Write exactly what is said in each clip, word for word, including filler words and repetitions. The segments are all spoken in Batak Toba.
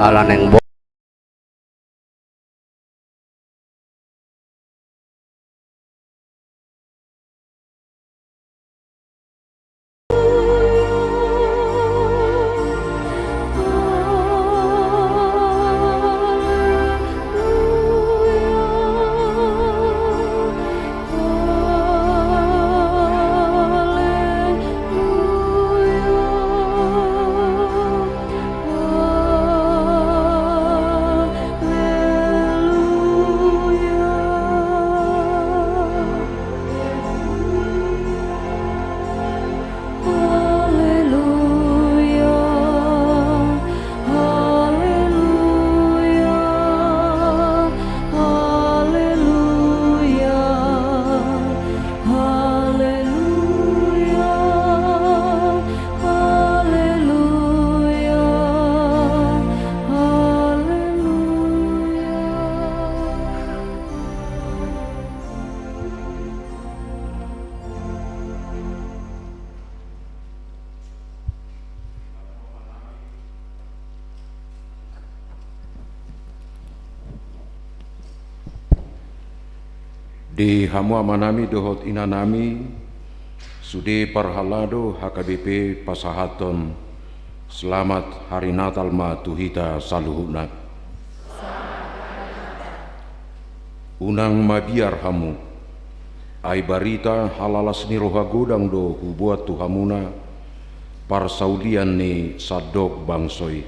Ala naeng bo- Di hamu amanami dohot inanami, sude parhalado H K B P pasahathon selamat hari Natal ma tu hita saluhutna. Unang mabiar hamu. Ai barita halalas ni roha godang do huboan tu hamuna, parsaulian ni sandok bangso i.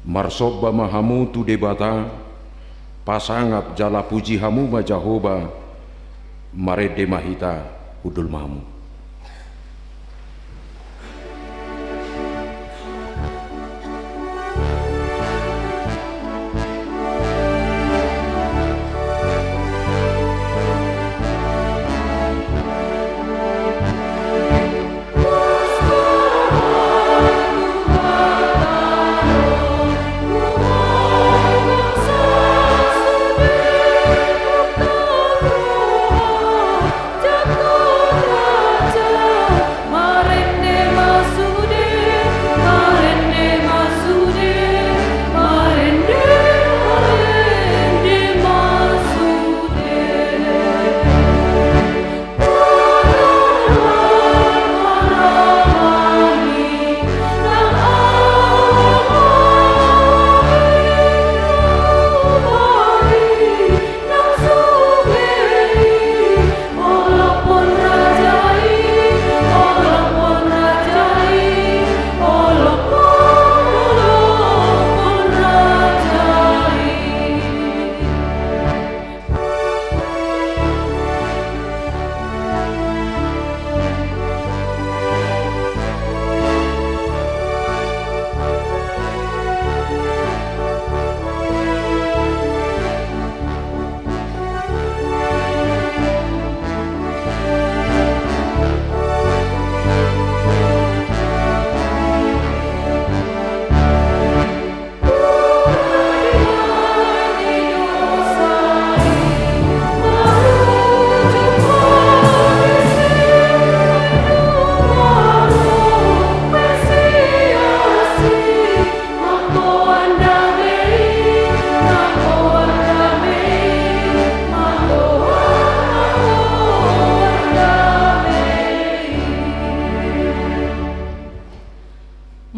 Marsomba ma hamu tu Debata, pasangap jala puji hamu ma Jahowa, marende ma hita, hundul ma hamu.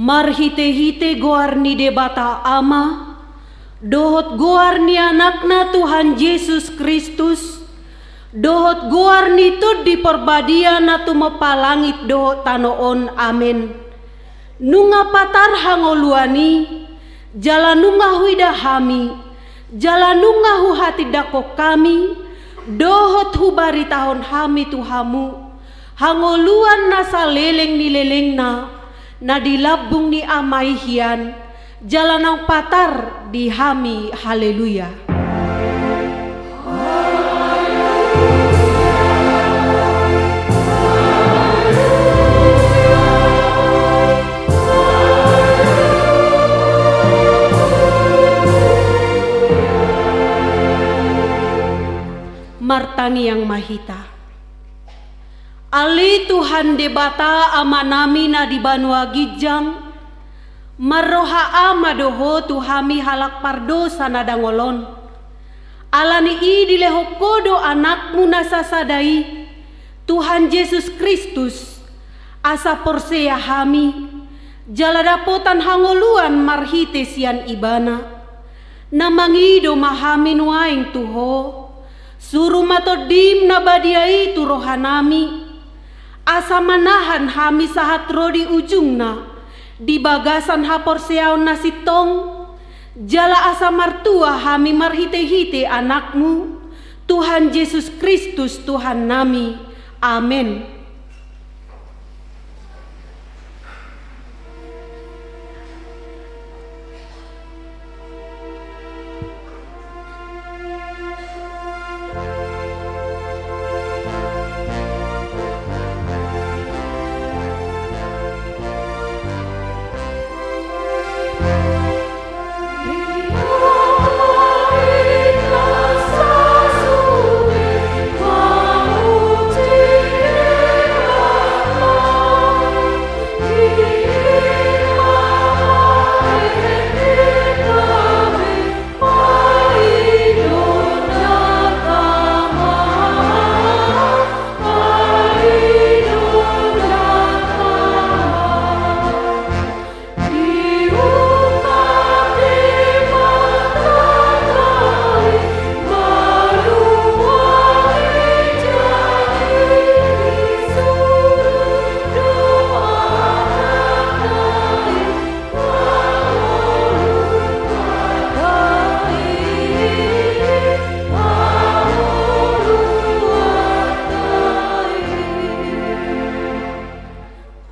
Marhitehite goar ni Debata Ama, dohot goar ni Anakna Tuhan Jesus Kristus, dohot goar ni Tondi Parbadia na tumompa langit dohot tano on. Amen. Nunga patar hangoluan i, jala nunga huida hami, jala nunga huhatindangkon hami, dohot hubaritahon hami tu hamu, hangoluan na saleleng ni lelengna, na di lambung ni Ama i hian, jala naung patar di hami. Haleluya. Martangiang ma hita. Ale Tuhan Debata Amanami na di banua ginjang, marroha Ama do Ho tu hami halak pardosa na dangol on. Ala ni i dilehon Ho do Anakmu na sasada i, Tuhan Jesus Kristus, asa porsea hami, jala dapotan hangoluan marhite sian Ibana. Na mangido ma hami nuaeng tu Ho, suru ma Tondim na badia i tu rohanami, asa manahan hami sahat ro di ujungna, di bagasan haporseaon na sintong, jala asa martua hami marhitehite Anakmu, Tuhan Jesus Kristus Tuhannami. Amen.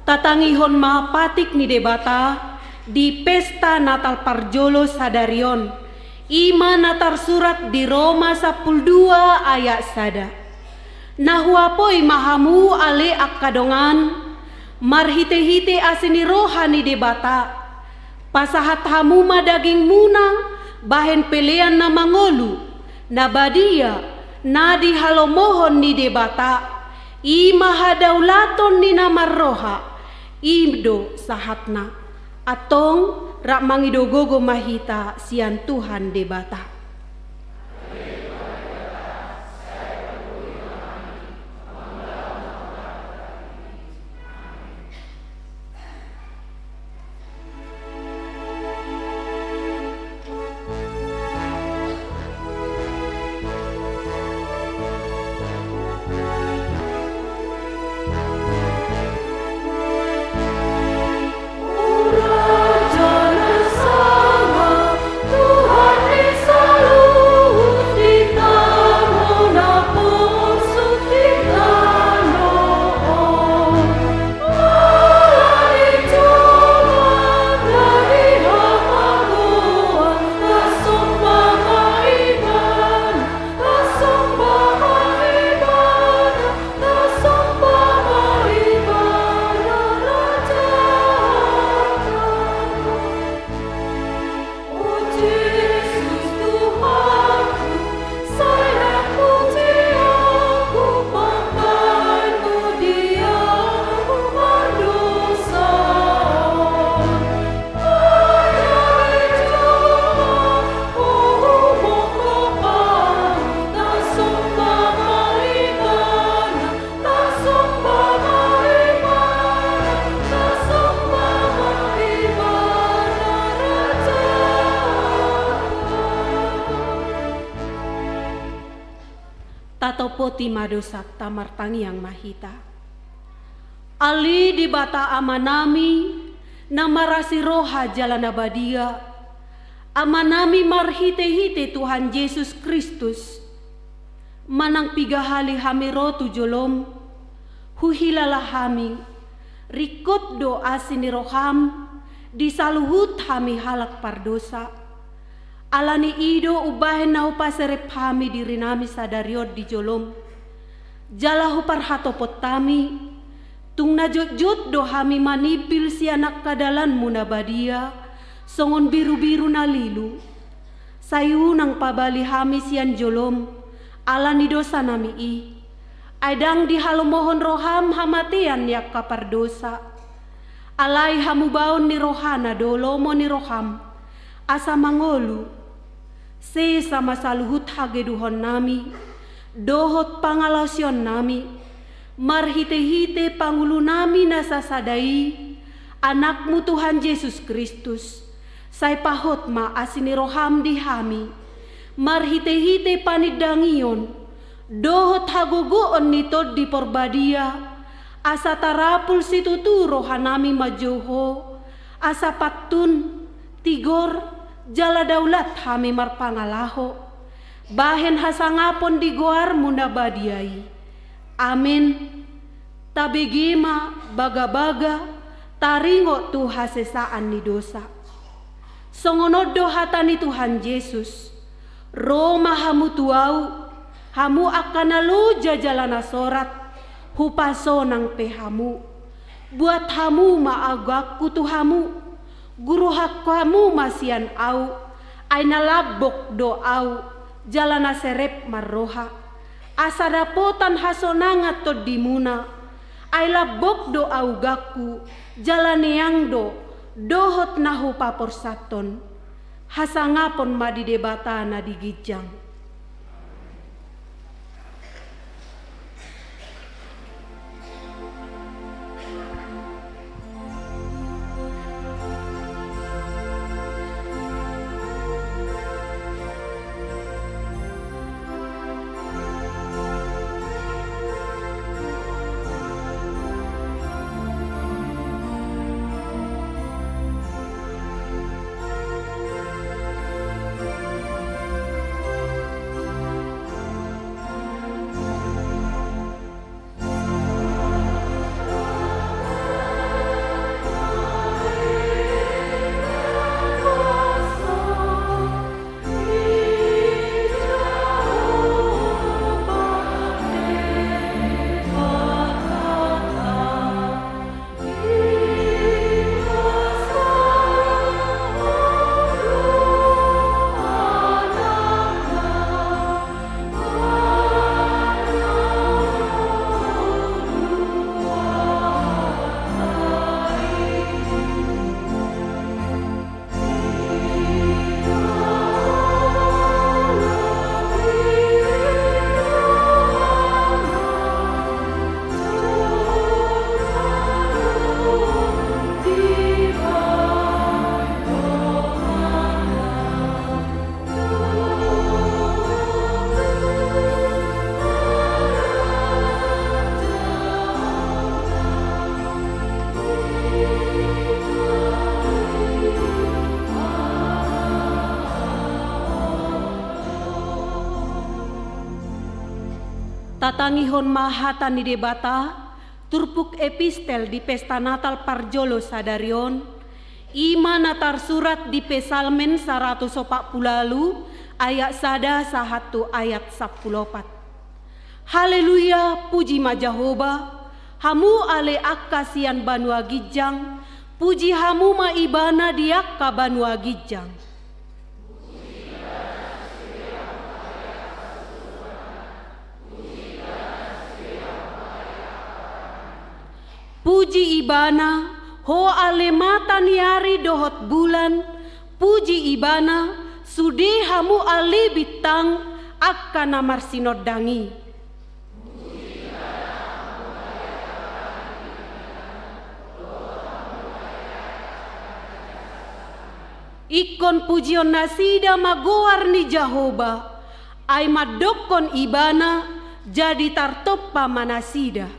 Tatangihon ma patik ni Debata di pesta Natal parjolo sadari on, i ma na tarsurat di Roma sampulu dua ayat sada. Na huapoi ma hamu ale angka dongan, marhitehite asi ni roha ni Debata, pasahat hamu ma dagingmuna bahen pelean na mangolu, na badia, na dihalomohon ni Debata, i ma hadaulaton ni na marroha, i do sahatna. Antong, rap mangido gogo ma hita sian Tuhan Debata. Tatopoti ma dosanta, martangiang ma hita. Ale Debata Amanami, na marasi roha jala na badia, Amanami marhitehite Tuhan Jesus Kristus, manang piga hali hami ro tu jolom, huhilala hami, ringkot do asi ni roham di saluhut hami halak pardosa. Ala ni i do umbahen na hupaserep hami dirinami sadari on di jolom, jala huparhatopot hami, tung na jotjot do hami manimbil sian angka dalanmu na badia, songon birubiru na lilu. Sai unang pabali hami sian jolom, ala ni dosanami i. Ai ndang dihalomohon roham hamatean ni angka pardosa. Alai hamubaon ni rohana do lomo ni roham, asa mangolu. Sesa ma saluhut hageduhonnami dohot pangalaosionnami, marhitehite pangulunami na sasada i, Anakmu Tuhan Jesus Kristus. Sai pahot ma asi ni roham di hami, marhitehite panindangion dohot hagogoon ni Tondi Porbadia, asa tarapul situtu rohanami manjou Ho, asa pantun, tigor, jala daulat hami marpangalaho bahen hasangapon di goarmu na badia i. Amen. Tabege ma bagabaga, taringot tu hasesaan ni dosa. Songon on do hata ni Tuhan Jesus: Ro ma hamu tu Ahu, hamu angka na loja jala na sorat, hupasonang pe hamu. Buat hamu ma agangku tu hamu, guruhon hamu ma sian Ahu, ai na lambok do Ahu, jala na serep marroha, asa dapotan hasonangan tondimuna. Ai lambok do agangku, jala neang do, dohot na hupaporsathon. Hasangapon ma di Debata na di ginjang. Tatangihon ma hata ni Debata, turpuk epistel di pesta Natal parjolo sadari on, i ma na tarsurat di Psalmen saratus opat pulu ualu ayat sada sahat tu ayat sampulu opat. Haleluya, puji ma Jahowa, hamu ale angka sian banua ginjang, puji hamu ma Ibana di angka banua ginjang. Puji Ibana, ho ale mata ni ari dohot bulan, puji Ibana, sude hamu ale bintang, angka na marsinondang i. Ingkon pujion nasida ma goar ni Jahowa, ai mandokkon Ibana, jadi tartompa ma nasida.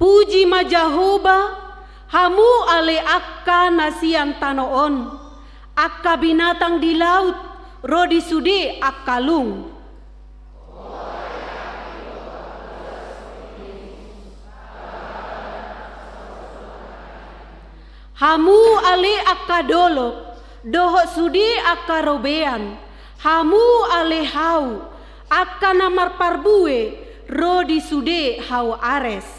Puji ma Jahowa, hamu ale angka na sian tano on, angka binatang di laut, ro di sude angka lung. Hamu ale angka dolok, dohot sude angka robean, hamu ale hau, angka na marparbue, ro di sude hau Ares.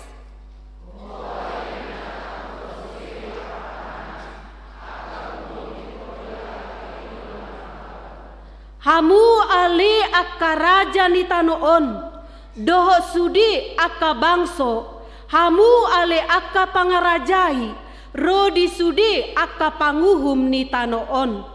Hamu ale angka raja ni tano on, dohot sude angka bangso, hamu ale angka pangarajai, ro di sude angka panguhum ni tano on.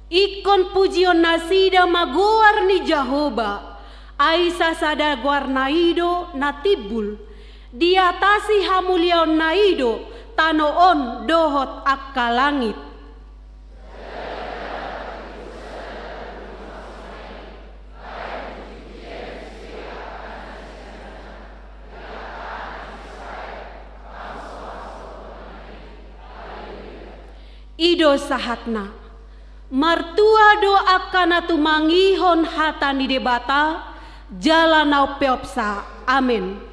Ingkon pujionnasida ma goar ni Jahowa, ai sasada goarna i do na timbul. Diatasi hamuliaonna i do tano on dohot angka langit. I do sahatna. Martua do angka na tumangihon hata ni Debata, jala na umpeopsa. Amen.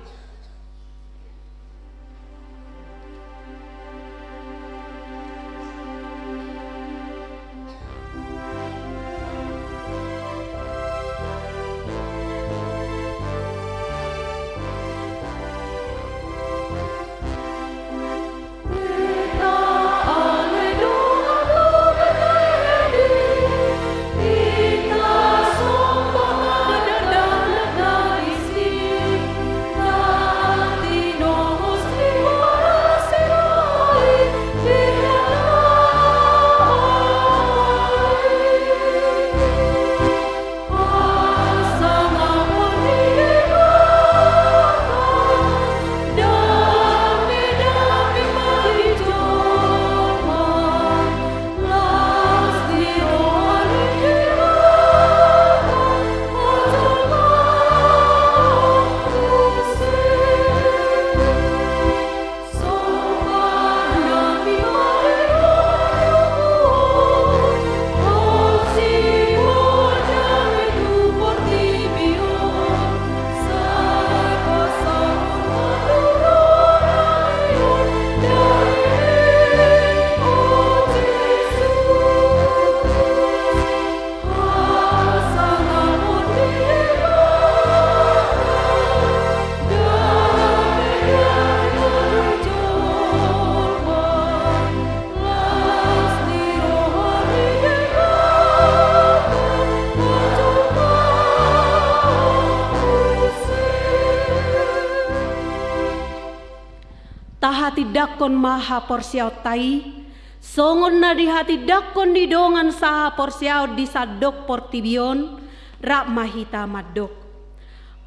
Tahatindangkon ma haporseaonta i, songon na dihatindangkon ni dongan sahaporseaon di sandok portibi on, rap ma hita mandok.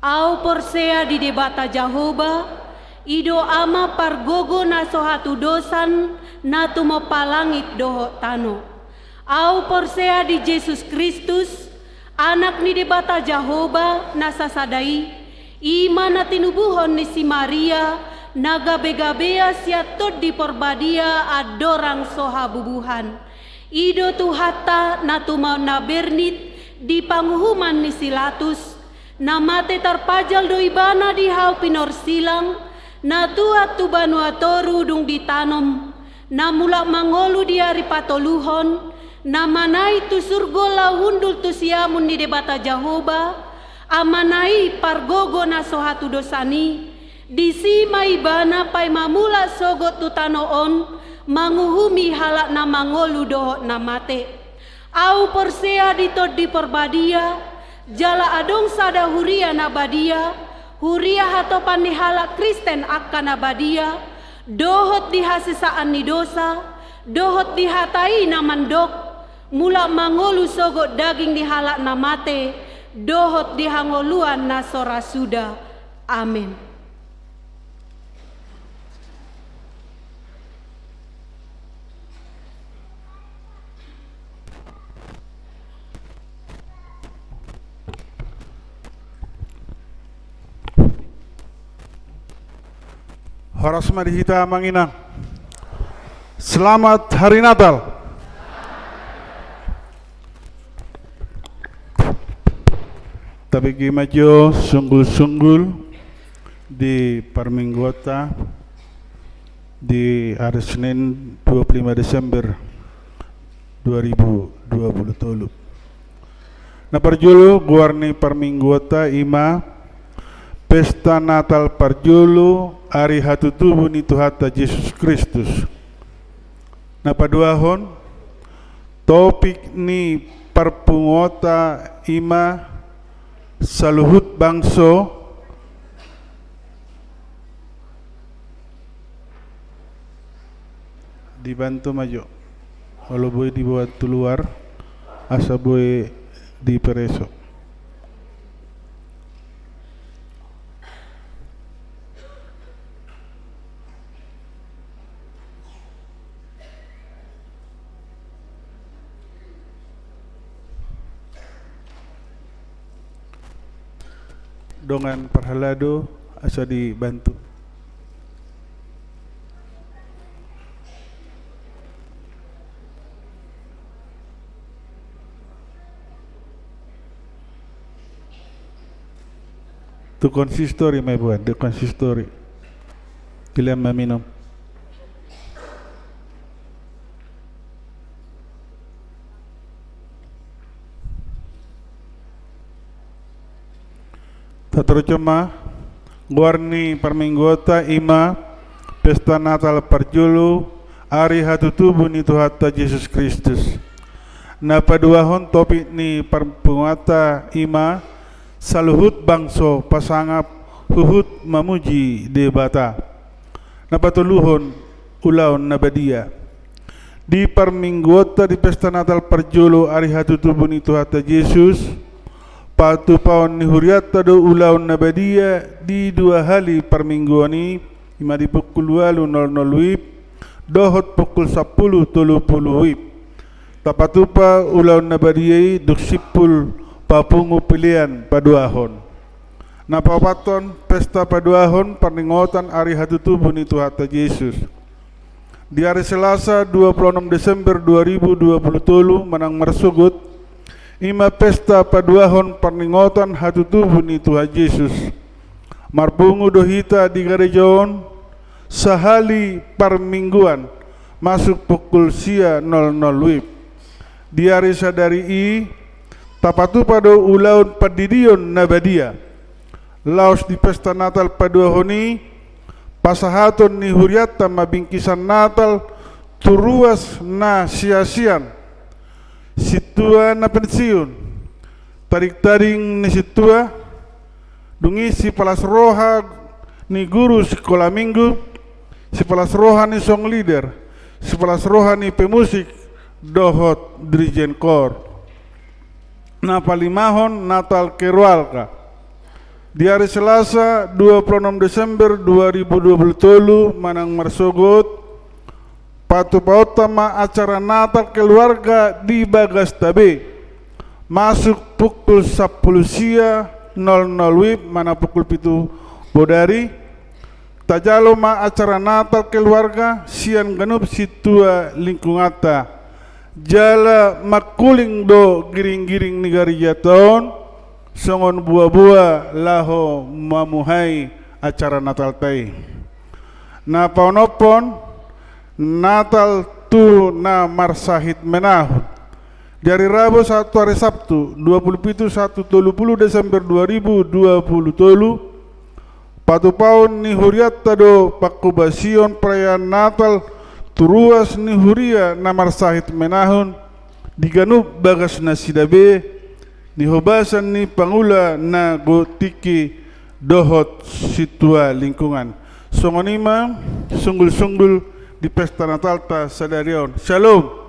Ahu porsea di Debata Jahowa, i do Ama pargogo na so hatudosan na tumompa langit dohot tano. Ahu porsea di Jesus Kristus, Anak ni Debata Jahowa na sasada i, i ma na tinubuhon ni si Maria, na gabegabean sian Tondi Porbadia andorang so habubuhan. I do Tuhanta na tumaon na bernit di panguhuman ni si Latus, na mate tarpajal do ibana di hau pinorsilang, na tuat tu banua toru dung ditanom, na mulak mangolu di ari patoluhon, na manaek tu surgo laho hundul tu siamun ni Debata Jahowa, Amana i pargogo na so hatudosan i, disi ma ibana paima mulak sogot tu tano on, manguhumi halak na mangolu dohot na mate. Ahu porsea di Tondi Porbadia, jala adong sada huria na badia, huria hatopan ni halak Kristen angka na badia, dohot di hasesaan ni dosa, dohot di hata i na mandok, mulak mangolu sogot daging ni halak na mate, dohot di hangoluan na so ra suda. Amen. Horas ma di hita, Amang Inang. Selamat Hari Natal. Tabege ma jo sunggul-sunggul di parmingguonta di ari Senin dua puluh lima Desember dua ribu dua puluh tolu. Na parjolo, goar ni parmingguonta i ma Pesta Natal parjolo ari hatutubu ni Tuhanta Jesus Kristus. Na paduahon, topik ni parpunguanta i ma saluhut bangso. Dibantu ma jo. Olo boi diboan tu luar, asa boi dipereso. Dongan parhalado, asa dibantu. Tu konsistori ma iboan, di konsistori. Dilean ma minum. Tatorus ma, goar ni parmingguonta i ma Pesta Natal parjolo ari hatutubu ni Tuhanta Jesus Kristus. Na paduahon, topik ni parpunguanta i ma saluhut bangso pasangap huhut mamuji Debata. Na patoluhon, ulaon na badia. Di parmingguonta di Pesta Natal parjolo ari hatutubu ni Tuhanta Jesus, patupaon ni hurianta do ulaon na badia di dua hali parmingguon i, i ma di pukul ualu nol nol wib dohot pukul sampulu tolu pulu wib. Tapatupa ulaon na badia i dung simpul papungu pelean paduahon. Na paopathon, pesta paduahon parningotan ari hatutubu ni Tuhanta Jesus. Di ari Selasa dua pulu onom Desember dua ribu dua pulu tolu manang marsogot, i ma pesta paduahon parningotan hatutubu ni Tuhan Jesus. Marpungu do hita di gareja on sahali parmingguan, masuk pukul sia nol nol wib. Di ari sadari i, tapatupa do ulaon pandidion na badia. Laos di pesta Natal paduahon i, pasahaton ni hurianta ma bingkisan Natal tu ruas na siasian, sintua na pensiun, tadingtading ni sintua, dung i sipalas roha ni guru sikola minggu, sipalas roha ni song leader, sipalas roha ni pemusik, dohot dirijen kor. Na palimahon, Natal keluarga. Di ari Selasa dua pulu onom Desember dua ribu dua pulu tolu manang marsogot, patupaonta ma acara Natal keluarga di bagasta be. Masuk pukul sampulu sia nol nol wib manang pukul pitu bodari. Tajalo ma acara Natal keluarga sian ganup sintua lingkunganta. Jala mangkuling do giringgiring ni garejanta on songon buaboa laho mamuhai acara Natalta i. Na paonomhon, Natal tu na marsahit menahun. Di ari Rabu sahat tu ari Sabtu, dua pulu pitu sahat tu tolu pulu Desember dua ribu dua pulu tolu, patupaon ni hurianta do pangkobasion perayaan Natal tu ruas ni huria na marsahit menahun di ganup bagas nasida be, di hobasan ni pangula na godang tingki dohot sintua lingkungan. Songon i ma sunggulsunggul di pesta Natalta sadari on. Syalom.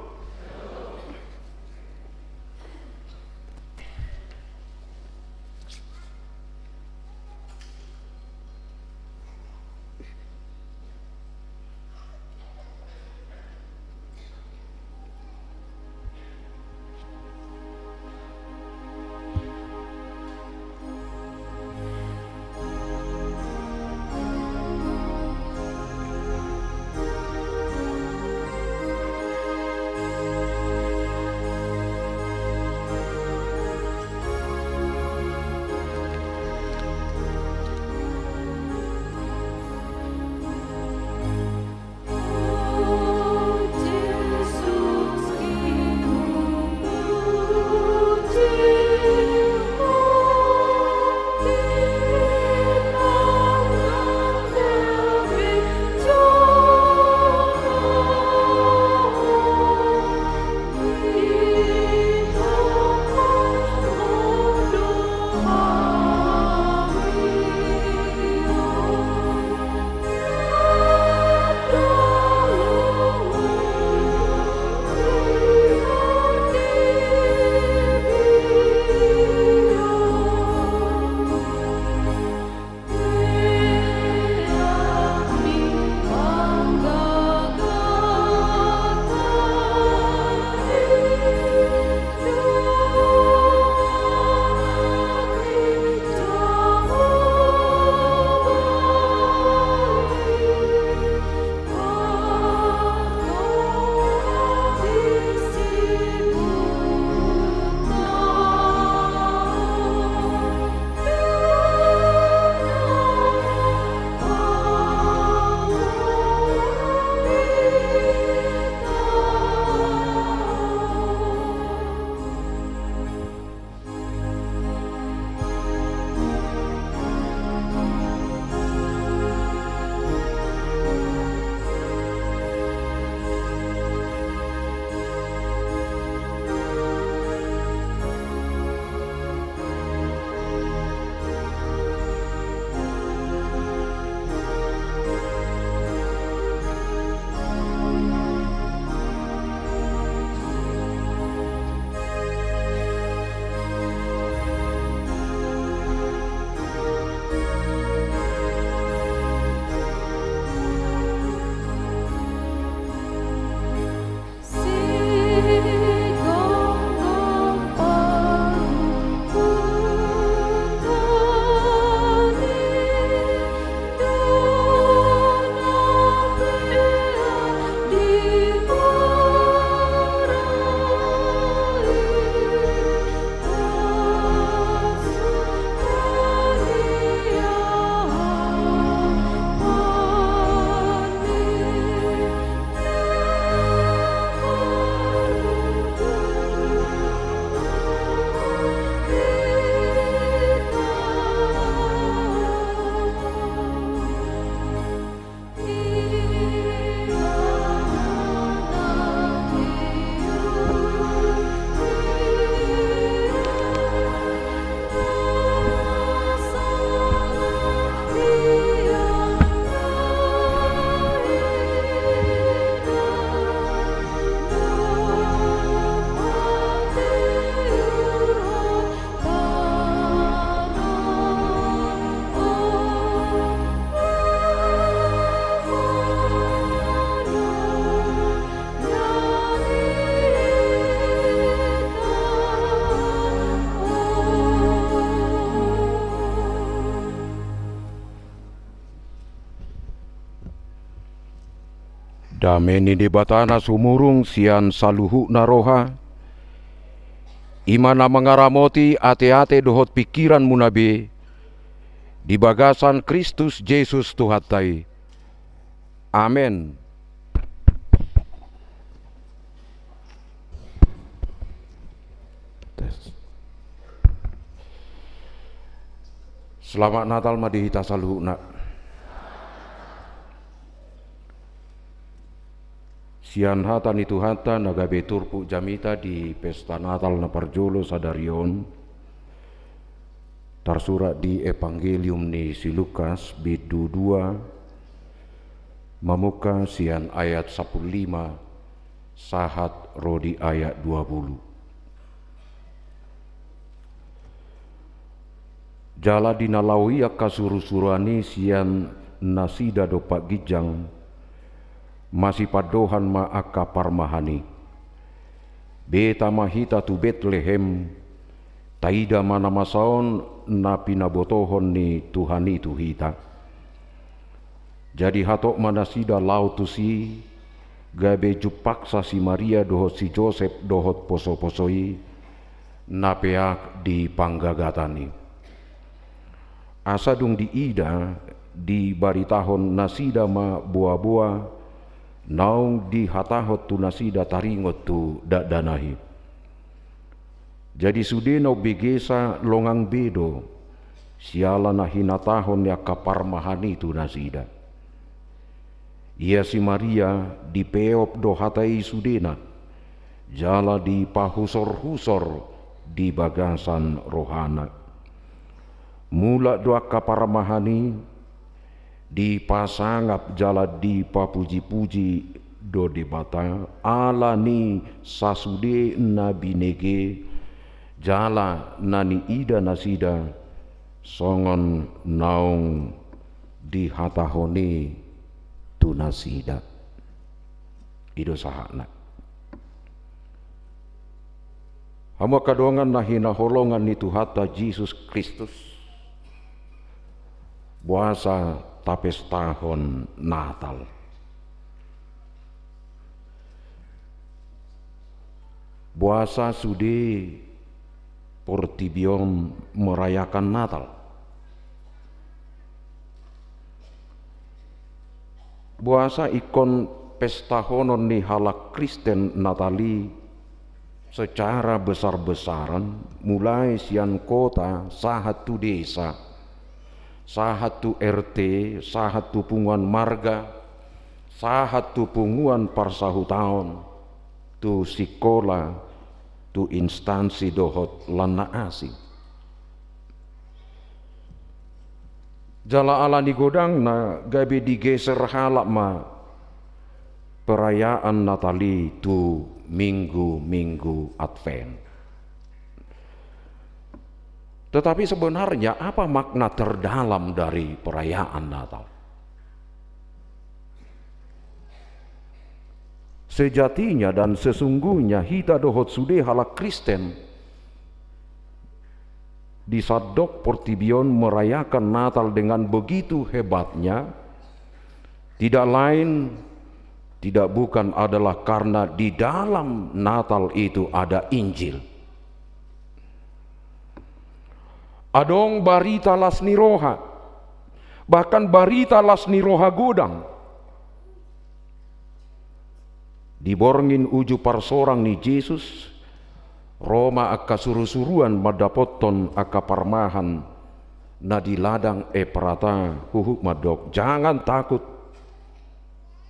Dame ni Debata na sumurung sian saluhutna roha, i ma na mangaramoti ateate dohot pingkiranmuna be di bagasan Kristus Jesus Tuhanta i. Amen. Selamat Natal ma di hita saluhutna. Sian hata ni Tuhanta na gabe turpuk jamita di pesta Natal na parjolo sadari on, tarsurat di Evangelium ni si Lukas, bindu dua, mamungka sian ayat sampulu lima sahat ro di ayat dua pulu. Jala di na laho i angka surusuruan i sian nasida dompak ginjang, masipandohan ma angka parmahan i: Beta ma hita tu Betlehem, taida ma na masa on na pinabotohon ni Tuhan i tu hita. Jadi hatop ma nasida laho tusi, gabe jumpangsa si Maria dohot si Josep dohot posoposo i, na peak di panggagatan i. Asa dung diida, dibaritahon nasida ma boaboa naung dihatahon tu nasida taringot tu dakdanak i. Jadi sude na umbegesa longang be do, siala na hinatahon ni angka parmahan i tu nasida. Ia si Maria dipeop do hata i sudena, jala dipahusorhusor di bagasan rohana. Mulak do angka parmahan i, dipasangap jala dipapujipuji do Debata, ala ni sasude na binege jala na niida nasida, songon naung dihatahon i tu nasida. I do sahatna. Hamu angka dongan na hinaholongan ni Tuhanta Jesus Kristus, boasa tapestahon Natal? Boasa sude portibi on merayakan Natal? Boasa ingkon pestahonon ni halak Kristen Natal i secara besar-besaran, mulai sian kota sahat tu desa, sahat tu R T, sahat tu punguan marga, sahat tu punguan parsahutaon, tu sikola, tu instansi dohot lan na asing. Jala ala ni godangna gabe digeser halak ma perayaan Natal i tu minggu-minggu Advent. Tetapi sebenarnya apa makna terdalam dari perayaan Natal? Sejatinya dan sesungguhnya hita dohot sude halak Kristen di sandok portibi on merayakan Natal dengan begitu hebatnya, tidak lain, tidak bukan adalah karena di dalam Natal itu ada Injil. Adong barita las ni roha, bahkan barita las ni roha godang. Di borngin uju parsorang ni Jesus, ro ma angka surusuruan mandapothon angka parmahan na di ladang Efrata, huhut mandok: Jangan takut,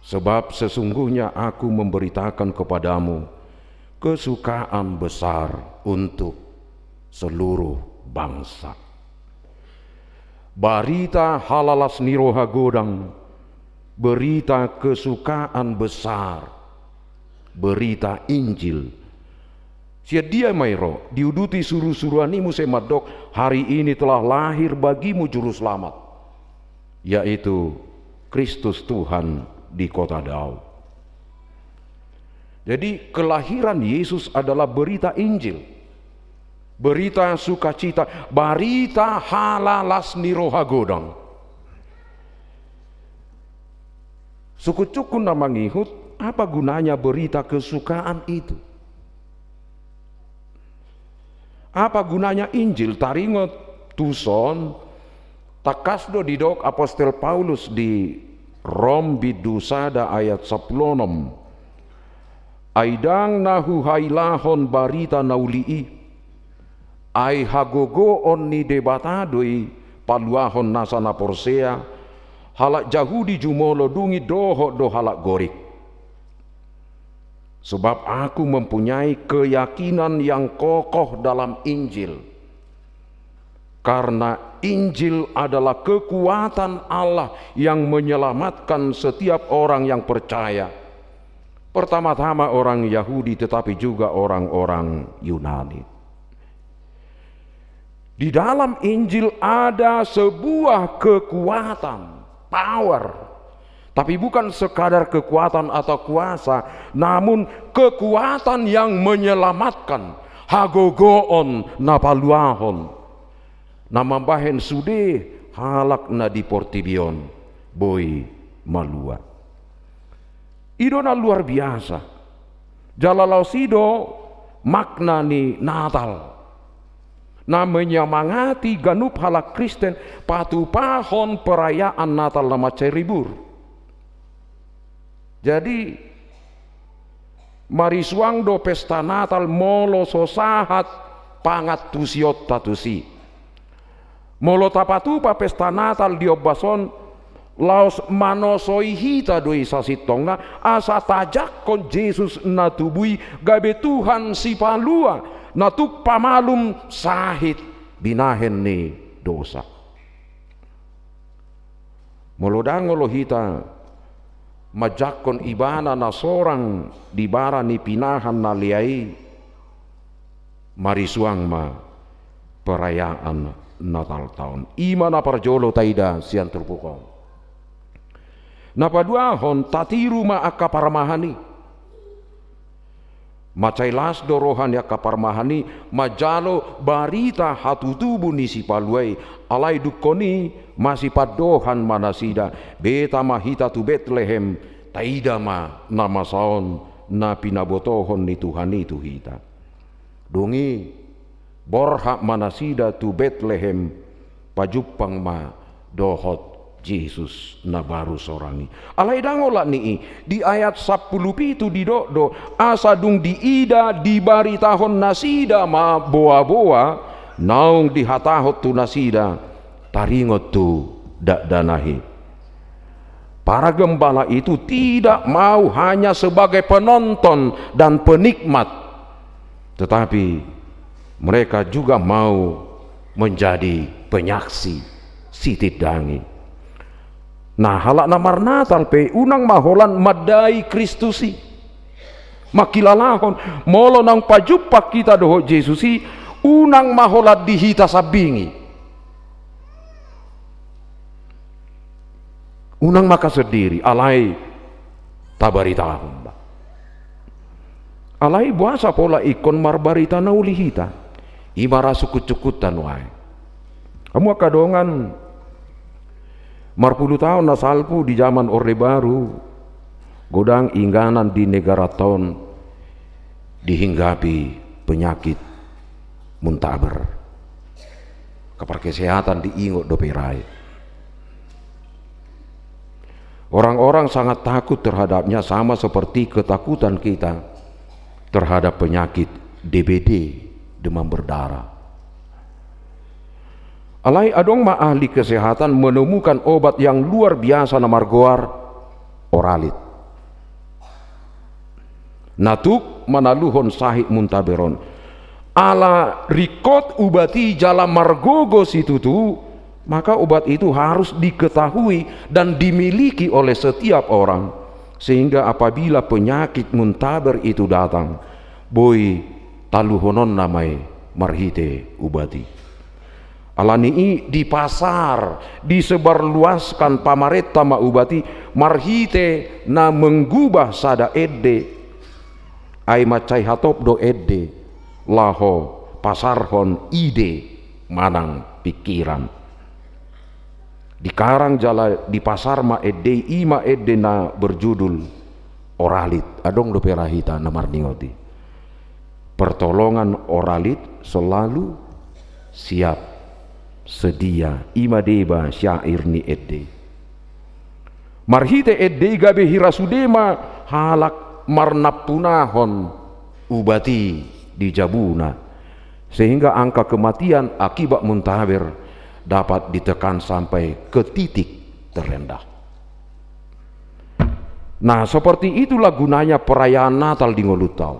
sebab sesungguhnya Aku memberitakan kepadamu kesukaan besar untuk seluruh bangsa. Barita halalas ni roha godang, berita kesukaan besar, berita Injil. Sian dia ma i ro? Diuduti surusuruan i muse mandok: Hari ini telah lahir bagimu Juru Selamat, yaitu Kristus Tuhan di kota Daud. Jadi, kelahiran Yesus adalah berita Injil, berita sukacita, barita halalas ni roha godang. Sungkunsungkun na mangihut, Apa gunanya berita kesukaan itu? Apa gunanya Injil? Taringot tuson, tangkas do didok apostel Paulus di Rom bindu sada ayat sampulu onom: Ai ndang na huhailahon barita na uli i, ai hagogoon ni Debata do i paluahon nasa na porsea, halak Jahudi jumolo dung i dohot do halak Gorik. Sebab aku mempunyai keyakinan yang kokoh dalam Injil, karena Injil adalah kekuatan Allah yang menyelamatkan setiap orang yang percaya, pertama-tama orang Yahudi, tetapi juga orang-orang Yunani. Di dalam Injil ada sebuah kekuatan, power. Tapi bukan sekadar kekuatan atau kuasa, namun kekuatan yang menyelamatkan, hagogoon na paluahon, na mambahen sude halak na di portibi on boi malua. I do na luar biasa. Jala laos i do makna ni Natal, na menyemangati ganup halak Kristen patupahon perayaan Natal na mansai ribur. Jadi, marisuang do pesta Natal molo so sahat pangantusionta tusi. Molo tapatupa pesta Natal di ombas on, laos manosoi hita do i sasintongna, asa tajangkon Jesus na tubu i gabe Tuhan Sipalua, na tuk pamalum sahit binahen ni dosa. Molo ndang olo hita manjangkon Ibana na sorang di bara ni pinahan na lea i, marisuang ma perayaan Natalta on. I ma na parjolo taida sian turpuk on. Na paduahon, tatiru ma angka parmahan i. Mansai las do roha ni angka parmahan i manjalo barita hatutubu ni Sipalua i, alai dungkon i masipandohan ma nasida: Beta ma hita tu Betlehem, taida ma na masa on na pinabotohon ni Tuhan i tu hita. Dung i, borhat ma nasida tu Betlehem, pajumpang ma dohot Jesus na baru sorang i. Alai ndang olat ni i, di ayat sampulu pitu didok do, asa dung diida dibaritahon nasida ma boaboa naung dihatahon tu nasida, taringot tu dakdanak i. Para gembala itu tidak mau hanya sebagai penonton dan penikmat, tetapi mereka juga mau menjadi penyaksi sitindangi. Nah, halak na marnatal pe unang ma holan mandai Kristus i. Mangkilalahon, molo naung pajumpang hita dohot Jesus i, unang ma holan di hita sambing i. Unang maka sendiri, alai tabaritahon ma. Alai boasa pola ingkon marbarita na uli hita? I ma ra sungkun-sungkunta nuaeng. Hamu angka dongan, marpulu taon na salpu di zaman Orde Baru, godang inganan di negaranta on dihinggapi penyakit muntaber. Angka parkesehatan diingot dope ra i. Orang-orang sangat takut terhadapnya, sama seperti ketakutan kita terhadap penyakit D B D, demam berdarah. Alai adong ma ahli kesehatan menemukan obat yang luar biasa na margoar Oralit, na tuk manaluhon sahit muntaber on. Ala ringkot ubat i jala margogo situtu, maka obat itu harus diketahui dan dimiliki oleh setiap orang, sehingga apabila penyakit muntaber itu datang, boi taluhononna ma i marhite ubat i. Ala ni i, dipasar, disebarluaskan pamarenta ma ubat i marhite na menggubah sada ende. Ai mansai hatop do ende laho pasarhon ide manang pingkiran. Dikarang jala dipasar ma ende i, i ma ende na berjudul Oralit, adong dope ra hita na marningot i. Pertolongan oralit selalu siap, sedia, i ma deba syair ni ende i. Marhite ende i gabe hira sude ma halak marnampunahon ubat i di jabuna, sehingga angka kematian akibat muntaber dapat ditekan sampai ke titik terendah. Nah, seperti itulah gunanya perayaan Natal di ngolunta on.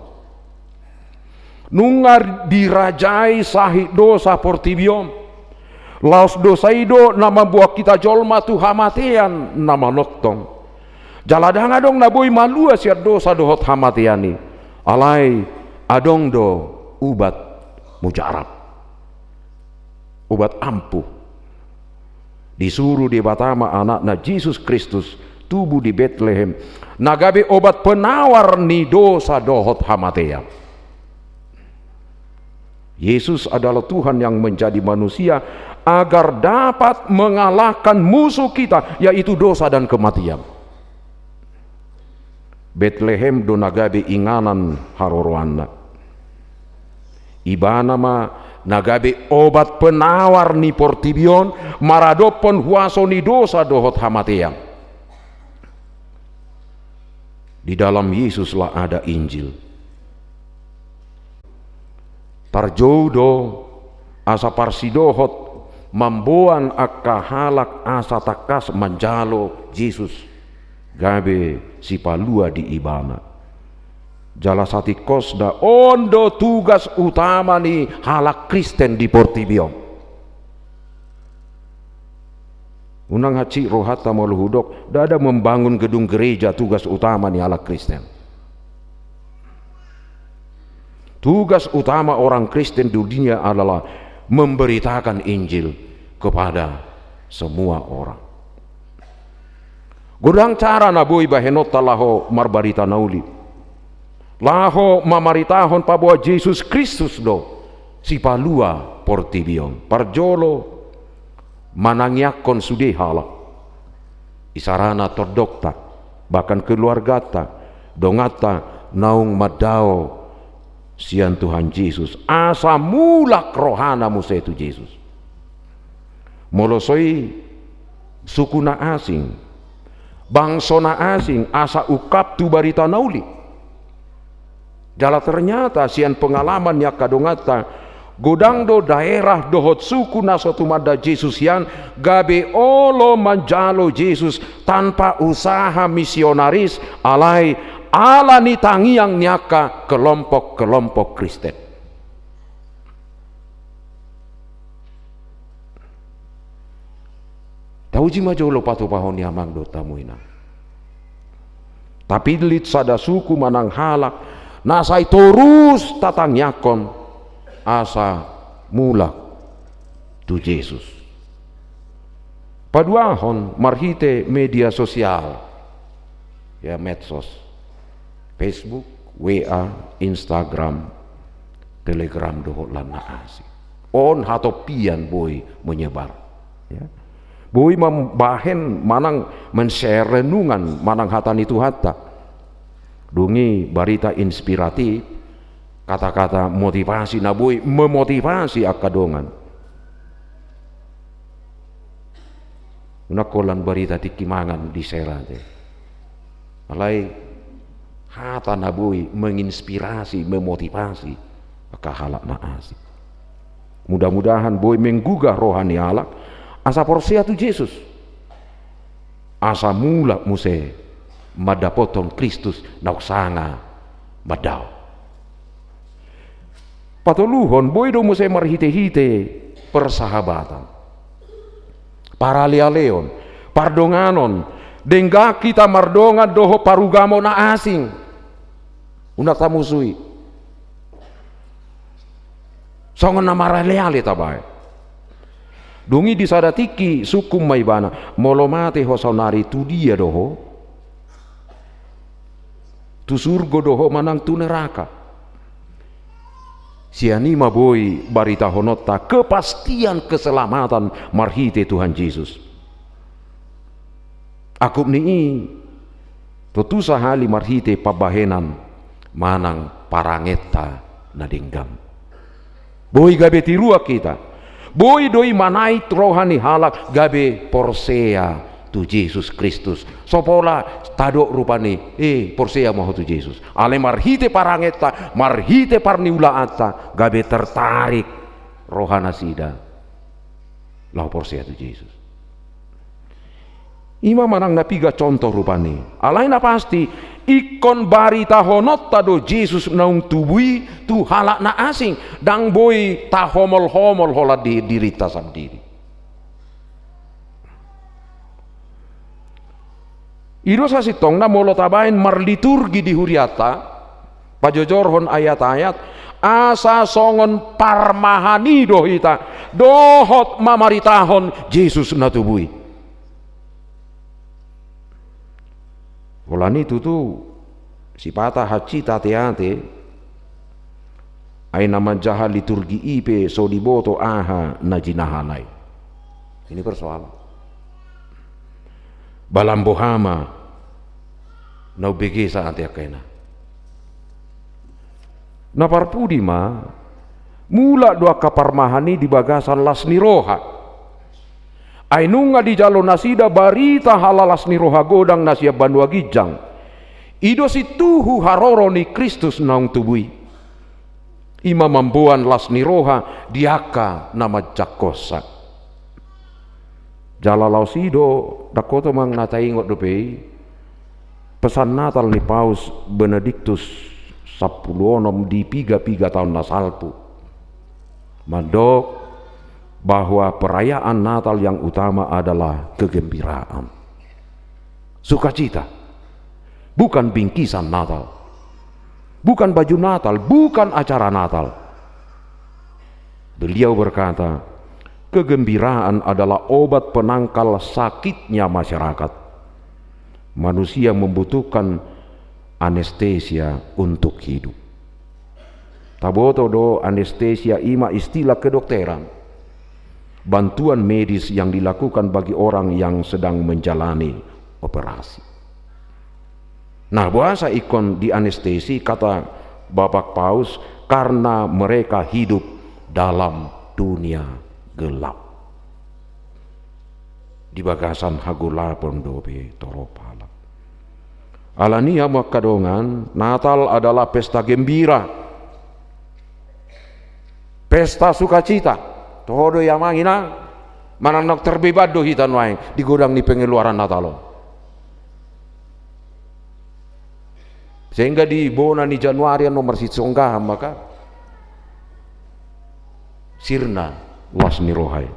Nunga dirajai sahit dosa portibi on. Laos dosa i do na mamboan hita jolma tu hamatean na manongtong. Jala ndang adong na boi malua sian dosa dohot hamatean i. Alai adong do ubat mujarab. Ubat ampuh. Disuru Debata ma Anakna Jesus Kristus tubu di Betlehem, na gabe obat penawar ni dosa dohot hamatean. Yesus adalah Tuhan yang menjadi manusia agar dapat mengalahkan musuh kita, yaitu dosa dan kematian. Betlehem do na gabe inganan haroroanna. Ibana ma na gabe obat penawar ni portibi on maradophon huaso ni dosa dohot hamatean. Di dalam Yesuslah ada Injil. Parjou do asa parsidohot mamboan angka halak asa tangkas manjalo Jesus gabe sipalua di ibana. Jala satingkosna on do tugas utama ni halak Kristen di portibi on. Unang hansit rohanta molo hudok, ndada membangun gedung gereja tugas utama ni halak Kristen. Tugas utama orang Kristen di dunia adalah memberitakan Injil kepada semua orang. Godang cara na boi bahenonta laho marbarita na uli. Laho mamaritahon paboa Jesus Kristus do sipalua portibi on. Parjolo, manangiangkon sude halak. Isarana tondongta, bahkan keluarganta, donganta naung mandao sian Tuhan Jesus. Asa mulak rohana muse tu Jesus. Molo so i suku na asing, bangso na asing, asa ungkap tu barita na uli. Jala ternyata sian pengalaman ni angka donganta, godang do daerah dohot suku na so tumanda Jesus hian gabe olo manjalo Jesus tanpa usaha misionaris, alai ala ni tangiang ni angka kelompok-kelompok Kristen. Tauji ma jolo patupahon ni amang dohot hamu inang. Tapillit sada suku manang halak na sai torus tatangiangkon asa mulak tu Jesus. Paduahon marhite media sosial, ya, medsos, Facebook, W A, Instagram, Telegram dohot lan na asing. On hatompian boi menyebar. Ya. Boi mambahen manang men-share renungan manang hata ni Tuhanta. Dung i barita inspiratif, kata-kata motivasi na boi memotivasi angka dongan. Unang holan barita tingki mangan di-share ate. Alai hata na boi menginspirasi, memotivasi angka halak na asing. Mudah-mudahan boi menggugah roha ni halak asa porsea tu Jesus. Asa mulak muse mandapothon Kristus naung sanga mandao. Patoluhon, boi do muse marhite-hite persahabatan, paralealeon, pardonganon, denggan hita mardongan dohot parugamo na asing. Unang tamusui. Songon na maraleale tabaen. Dung i di sada tingki sungkun ma ibana, molo mate ho saonari tu dia do ho? Tu surgo do ho manang tu neraka? Sian i ma boi baritahononta kepastian keselamatan marhite Tuhan Jesus. Angkup ni i, Tontu sahali marhite pambahenan manang parangenta na denggan. Boi gabe tiruan hita. Boi do i manait roha ni halak gabe porsea tu Jesus Kristus. So pola tadok rupani, eh, porsea ma ho tu Jesus. Alai marhite parangenta, marhite parniulaanta, gabe tertarik roha nasida laho porsea tu Jesus. I ma manang na piga contoh rupani. Alai na pasti, ingkon baritahononta do Jesus naung tubu i tu halak na asing, ndang boi tahomol-homol holan di dirinta sandiri. I do sasintongna molo tabaen marliturgi di hurianta, pajojorhon ayat-ayat, asa songon parmahan i do hita, dohot mamaritahon Jesus na tubu i. Holan i tutu, sipata hansit ate-ate, ai na manjaha liturgi i pe so diboto aha na jinahana i. Ini persoalan. Balan boha ma na umbegesa ate angka ina. Na parpudi ma, mulak do angka parmahan i di bagasan las ni roha. Ai nunga dijalo nasida barita halalas ni roha godang na sian banua ginjang. I do sintuhu haroro ni Kristus naung tubu i. I ma mamboan las ni roha di angka na manjangkonsa. Jala laos i do, ndang hoto manang na taingot dope i, pesan Natal ni Paus Benediktus sampulu onom di piga-piga taon na salpu. Mandok bahwa perayaan Natal yang utama adalah kegembiraan. Sukacita. Bukan bingkisan Natal. Bukan baju Natal, bukan acara Natal. Beliau berkata, kegembiraan adalah obat penangkal sakitnya masyarakat. Manusia membutuhkan anestesia untuk hidup. Taboto do, anestesia i ma istilah kedokteran. Bantuan medis yang dilakukan bagi orang yang sedang menjalani operasi. Nah, boasa ingkon dianestesi, kata Bapak Paus, karena mereka hidup dalam dunia gelap. Di bagasan hagolapon dope torop halak. Alani i, hamu angka dongan, Natal adalah pesta gembira. Pesta sukacita. Toho do i, amang inang, manang naung terbeban do hita nuaeng di godang ni pengeluaran Natal on. Sehingga di bona ni Januari annon marsisonggahan ma angka sirna las ni roha i.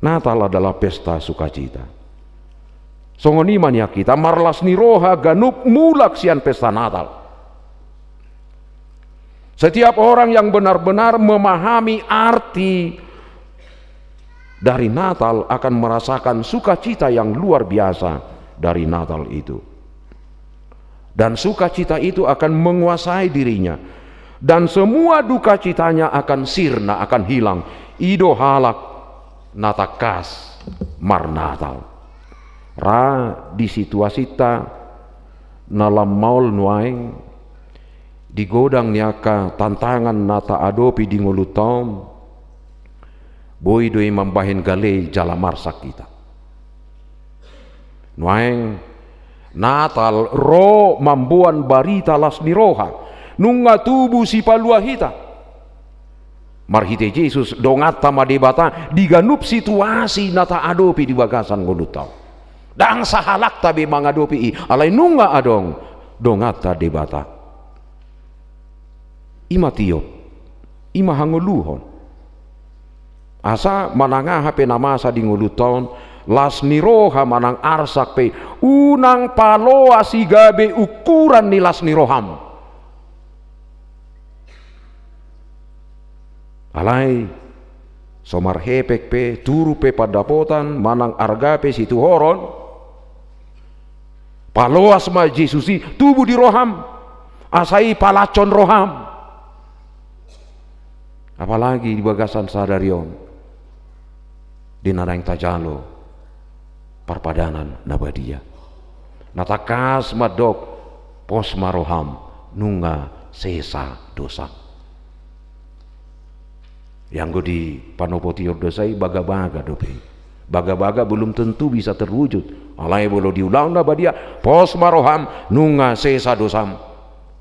Natal adalah pesta sukacita. Songon i ma nian hita, marlas ni roha ganup mulak sian pesta Natal. Setiap orang yang benar-benar memahami arti dari Natal akan merasakan sukacita yang luar biasa dari Natal itu. Dan sukacita itu akan menguasai dirinya. Dan semua duka citanya akan sirna, akan hilang. I do halak na tangkas marnatal. Ra di situasinta na lam maol nuaeng, di godang ni angka tantangan na taadopi di ngolunta on, boi do i mambahen gale jala marsak hita. Nuaeng, Natal ro mamboan barita las ni roha, nunga tubu Sipalua hita. Marhite Jesus, donganta ma Debata di ganup situasi na taadopi di bagasan ngolunta on. Ndang sahalakta be mangadopi i, alai nunga adong donganta Debata. I ma tiop, i ma hangoluhon. Asa manang aha pe na masa di ngolunta on, las ni roha manang arsak pe, unang paloas i gabe ukuran ni las ni roham. Alai, so marhepeng pe, turun pe pandapotan, manang arga pe situhoron, paloas ma Jesus i tubu di roham, asa i palashon roham. Apalagi di bagasan sadari on, di na naeng tajalo parpadanan na badia. Na tangkas mandok, pos ma roham, nunga sesa dosam. Ianggo di panopotion dosa i bagabaga dope. Bagabaga belum tentu bisa terwujud. Alai molo di Ulaon na Badia, pos ma roham, nunga sesa dosam.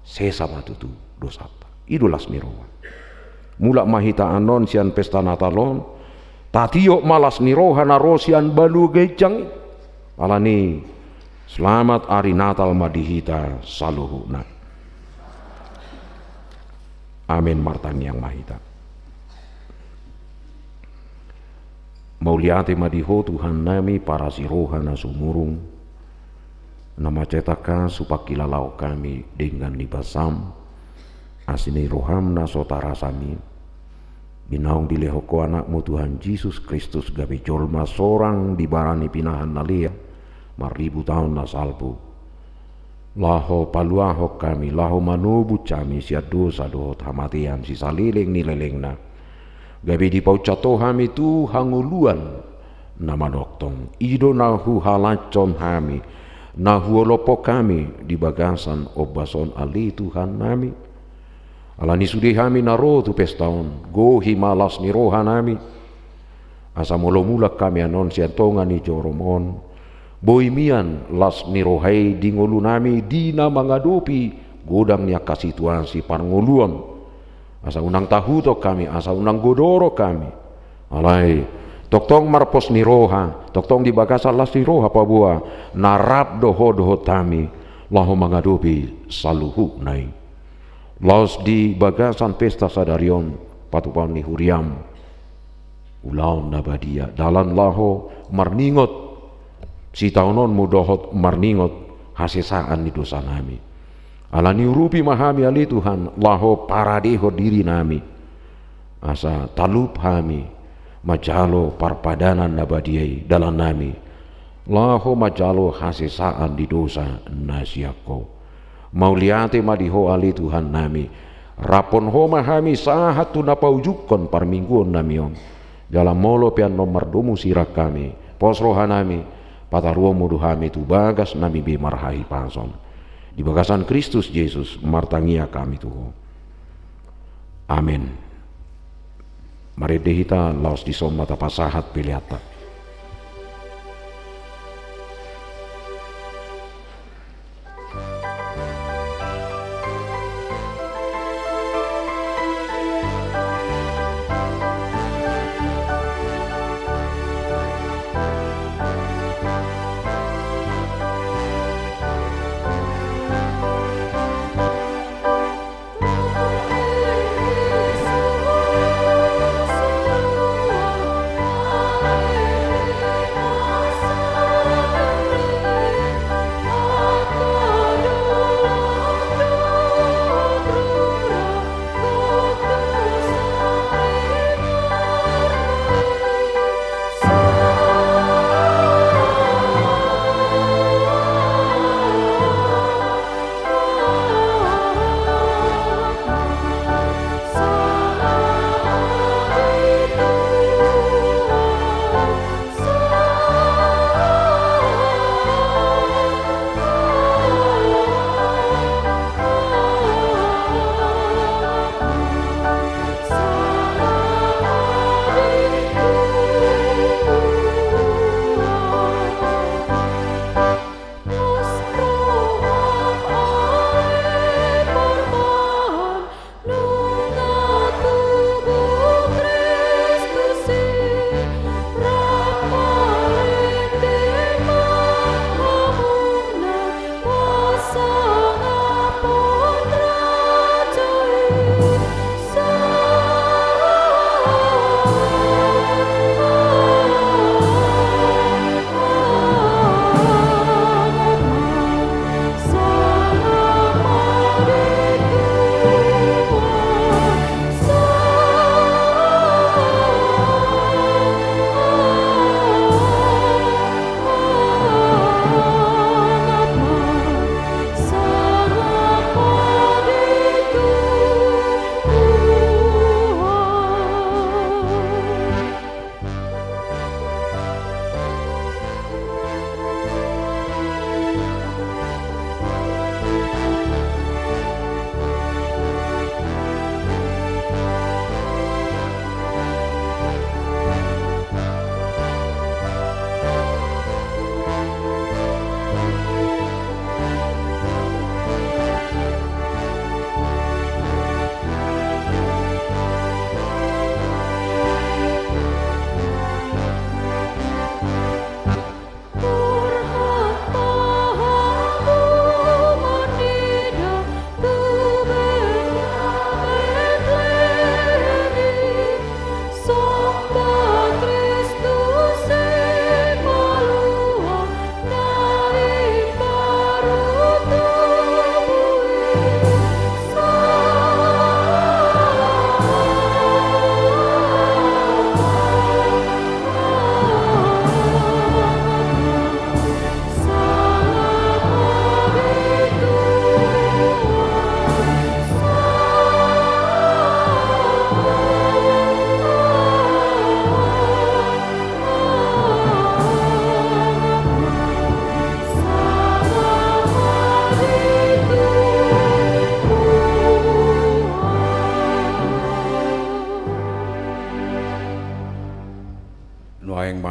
Sesa ma tutu dosanta. I do las ni roha. Mulak ma hita annon sian pesta Natal on, tatiop ma las ni roha na ro sian banua ginjang i. Alani, selamat ari Natal ma di hita saluhutna. Amen. Martangiang ma hita. Mauliate ma di Ho Tuhannami, parasi roha na sumurung, na mansai tangkas hupangkilalahon hami denggan ni basam, asi ni roham na so tarasam i, di naung dilehon Ho anakmu Tuhan Jesus Kristus gabe jolma sorang di bara ni pinahan na lea, marribu taon na salpu. Laho paluahon hami, laho manobus hami sian dosa dohot hamatean sisaleleng ni lelengna. Gabe dipauncat Ho hami tu hangoluan na manongtong. I do na huhalashon hami, na huolophon hami di bagasan ombas on, ale Tuhannami. Alani sude hami na ro tu pesta on, gohi ma las ni rohanami. Asa molo mulak hami annon sian tonga ni jorom on, boi mian las ni roha i di ngolunami di na mangadopi godang ni angka situasi parngoluon. Asa unang tahuton hami, asa unang godoron hami. Alai, tongtong marpos ni roha, tongtong di bagasan las ni roha paboa, na rap do Ho dohot hami, laho mangadopi saluhutna i. Laos di bagasan pesta sadari on, patupaon ni huriam, ulaon na badia, dalan laho marningot sitaononmu dohot marningot hasesaan ni dosanami. Alani urupi ma hami ale Tuhan, laho paradehon dirinami. Asa talup hami, manjalo parpadanan na badia i dalannami. Laho manjalo hasesaan di dosa na sian Ho. Mauliate ma di Ho ale Tuhannami. Raphon Ho ma hami sahat tu na paujunghon parmingguonnami on. Jala molo pe annon mardomu sirang hami, pos rohanami, pataruonmu do hami tu bagas nami be marhahipason. Di bagasan Kristus Jesus, martangiang hami tu Ho. Amen. Marende hita laos dison ma tapasahat peleanta.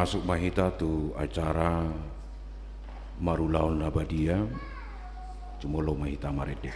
Masuk ma hita tu acara marulaon na badia. Jumolo ma hita marende.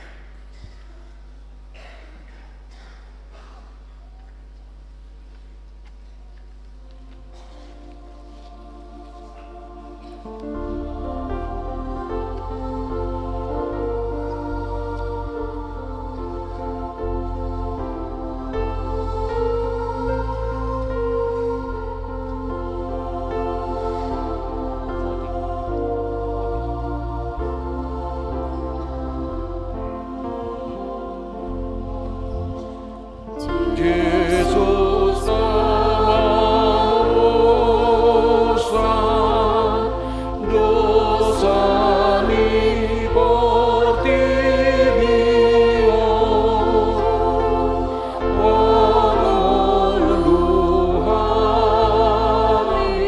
Jesus na mamursan dosa ni portibi on, pangolu hami.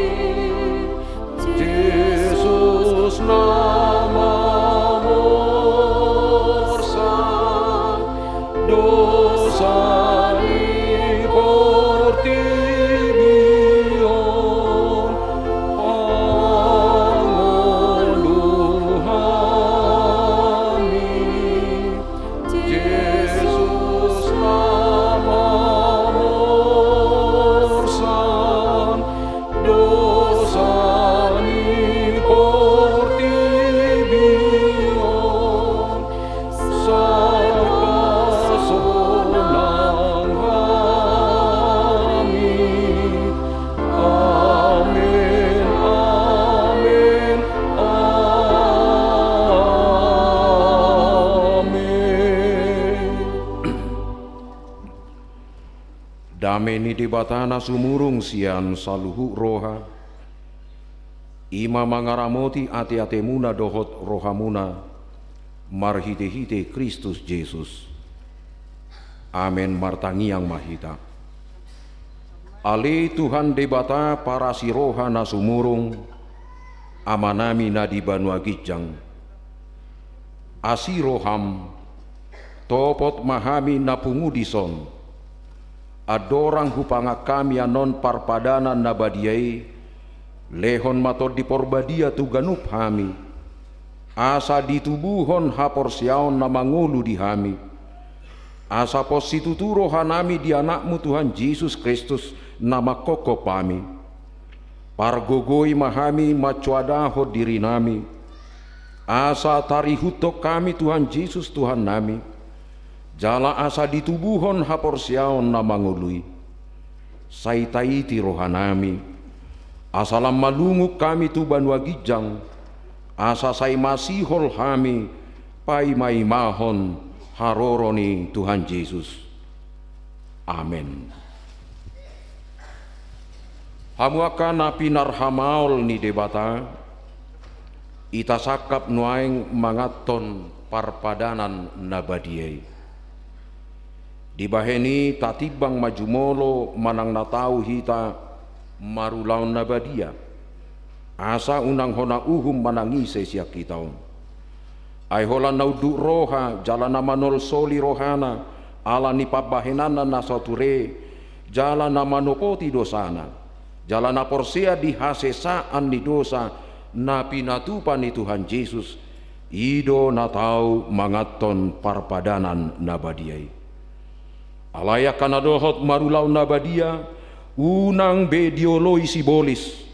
Jesus na mamursan dosa ni portibi on, pangolu hami. Jesus na mamursan dosa ni portibi on, sai pasonang hami. Amen, amen, amen. Dame ni Debata na sumurung sian saluhut roha, i ma mangaramoti ateatemuna dohot rohamuna, marhitehite Kristus Jesus. Amen. Martangiang ma hita. Ale Tuhan Debata parasi roha na sumurung, Amanami na di banua ginjang, asi roham, topot ma hami na pungu dison. Andorang hupangan hami annon parpadanan na badia i, lehon ma Tondi Porbadia tu ganup hami, asa ditubuhon haporseaon na mangolu di hami, asa pos situtu rohanami di Anakmu Tuhan Jesus Kristus na manghophop hami. Pargogoi ma hami mansoadahon dirinami, asa tarihuthon hami Tuhan Jesus Tuhannami, jala asa ditubuhon haporseaon na mangolu i. Sai taiti rohanami, asa lam malungun hami tu banua ginjang, asa sai masihol hami paimaimahon haroro ni Tuhan Jesus. Amen. Hamu angka na pinarhamaol ni Debata, ita sangkap nuaeng manganhon parpadanan na badia i. Dibahen i tatimbang ma jumolo manang na tau hita marulaon na badia, asa unang hona uhum manang ise sian hita on. Ai holan na unduk roha jala na manolsoli rohana ala ni pambahenanna na so ture, jala na manopoti dosana, jala na porsea di hasesaan ni dosa na pinatupa ni Tuhan Jesus, i do na tau manganhon parpadanan na badia i. Alai angka na dohot marulaon na badia, unang be dioloi sibolis,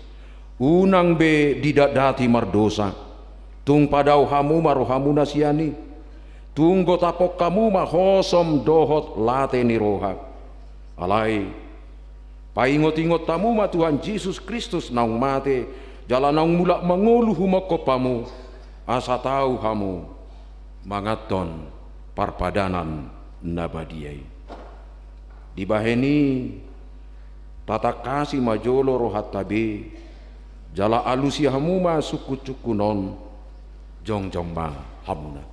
unang be didatdati mardosa. Tung padao hamu ma rohamuna sian i. Tung gotapon hamu ma hosom dohot late ni roha. Alai paingotingot hamu ma Tuhan Jesus Kristus naung mate jala naung mulak mangolu humongkop hamu, asa tau hamu manganhon parpadanan na badia i. Dibahen i tatangkasi ma jolo rohanta be, jala alusi hamu ma sungkunsungkun on. Jongjong ma hamuna.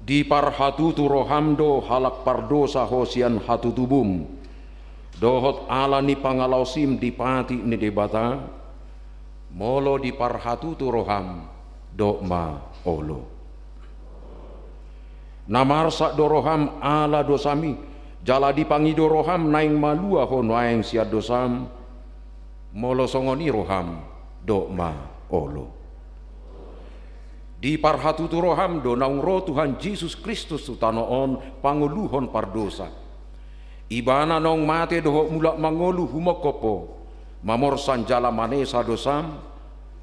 Diparhatutu roham do halak pardosa ho sian hatutubum, dohot ala ni pangalaosim dipati ni Debata? Molo diparhatutu roham, dok ma olo. Na marsak do roham ala dosami, jala dipangido roham naeng malua ho nuaeng sian dosam, molo songon i roham, dok ma olo. Diparhatutu roham do naung ro Tuhan Jesus Kristus tu tano on pangoluhon pardosa. Ibana naung mate dohot mulak mangolu humongkop ho, mamorsan jala manesa dosam,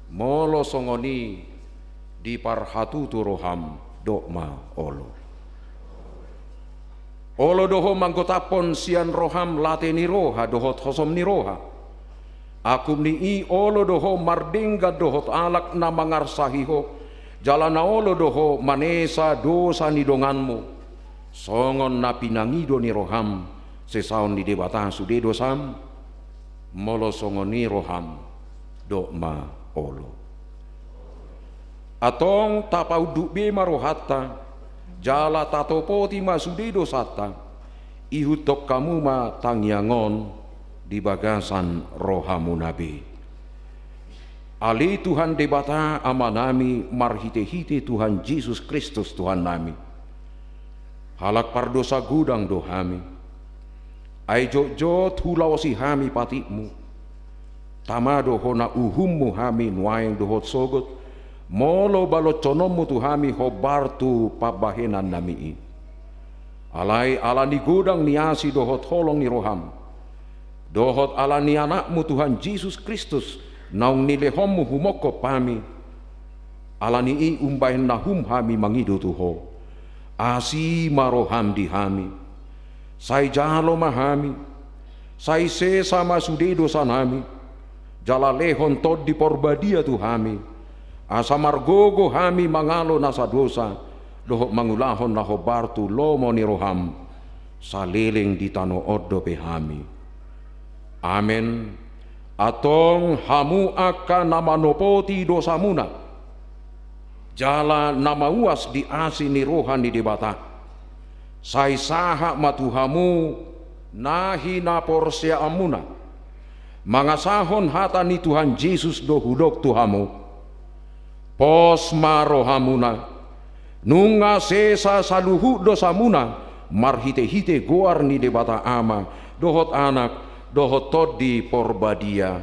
molo songon i diparhatutu roham, dok ma olo. Olo do ho manggotaphon sian roham late ni roha dohot hosom ni roha. Angkup ni i olo do ho mardenggan dohot halak na mangarsahi ho, jala na olo do ho manesa dosa ni donganmu, songon na pinangido ni roham sesaon ni Debata sude dosam, molo songon i roham, dok ma olo. Antong tapaunduk be ma rohanta, jala tatopoti ma sude dosanta, ihuthon hamu ma tangiang on di bagasan rohamuna be. Ale Tuhan Debata Amanami marhitehite Tuhan Jesus Kristus Tuhannami. Halak pardosa godang do hami. Ai jotjot hulaosi hami patikmu. Tama do hona uhummu hami nuaeng dohot sogot, molo baloshononmu tu hami hombar tu pambahenannami i. Alai ala ni godang ni asi dohot holong ni roham, dohot ala ni Anakmu Tuhan Jesus Kristus naung nilehonmu humongkop hami, ala ni i umbahen na hum hami mangido tu ho. Asi ma roham di hami. Sai jalo ma hami. Sai sesa ma sude dosanami. Jala lehon Tondi Porbadia tu hami, asa margogo hami mangalo nasa dosa dohot mangulahon na hombar tu lomo ni roham, saleleng di tano on dope hami. Amen. Antong hamu angka na manopoti dosamuna, jala na mauas di asi ni roha ni Debata, sai sahat ma tu hamu na hinaporseaonmuna, mangasahon hata ni Tuhan Jesus do hudok tu hamu. Pos ma rohamuna, nunga sesa saluhut dosamuna marhitehite goar ni Debata Ama, dohot Anak, dohot Tondi Porbadia.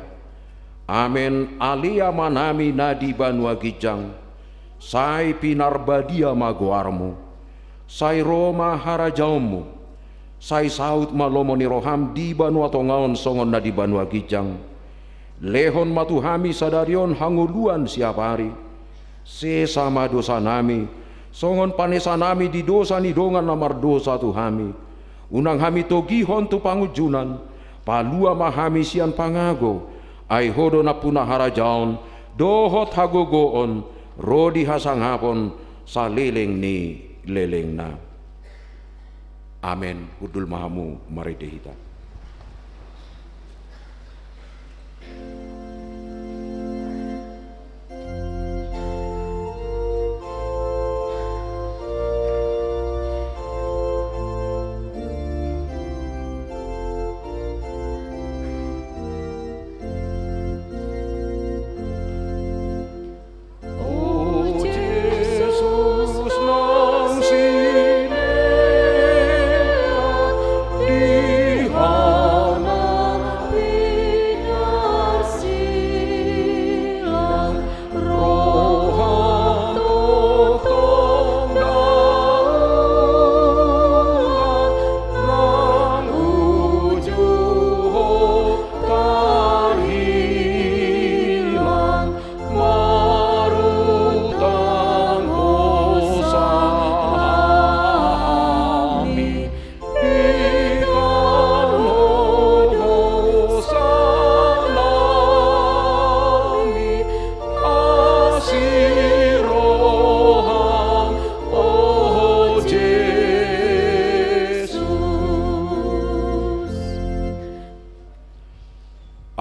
Amen. Ale Amanami na di banua ginjang, sai pinarbadia ma goarmu. Sai ro ma harajaonmu. Sai saut ma lomo ni roham di banua tonga on songon na di banua ginjang. Lehon ma tu hami sadari on hangoluan siapari. Sesa ma dosanami, songon panesanami di dosa ni dongan na mardosa tu hami. Unang hami togihon tu pangunjunan, palua ma hami sian pangago, ai ho do nampuna harajaon, dohot hagogoon, ro di hasangapon, saleleng ni lelengna. Amen. Hundul ma hamu marende hita.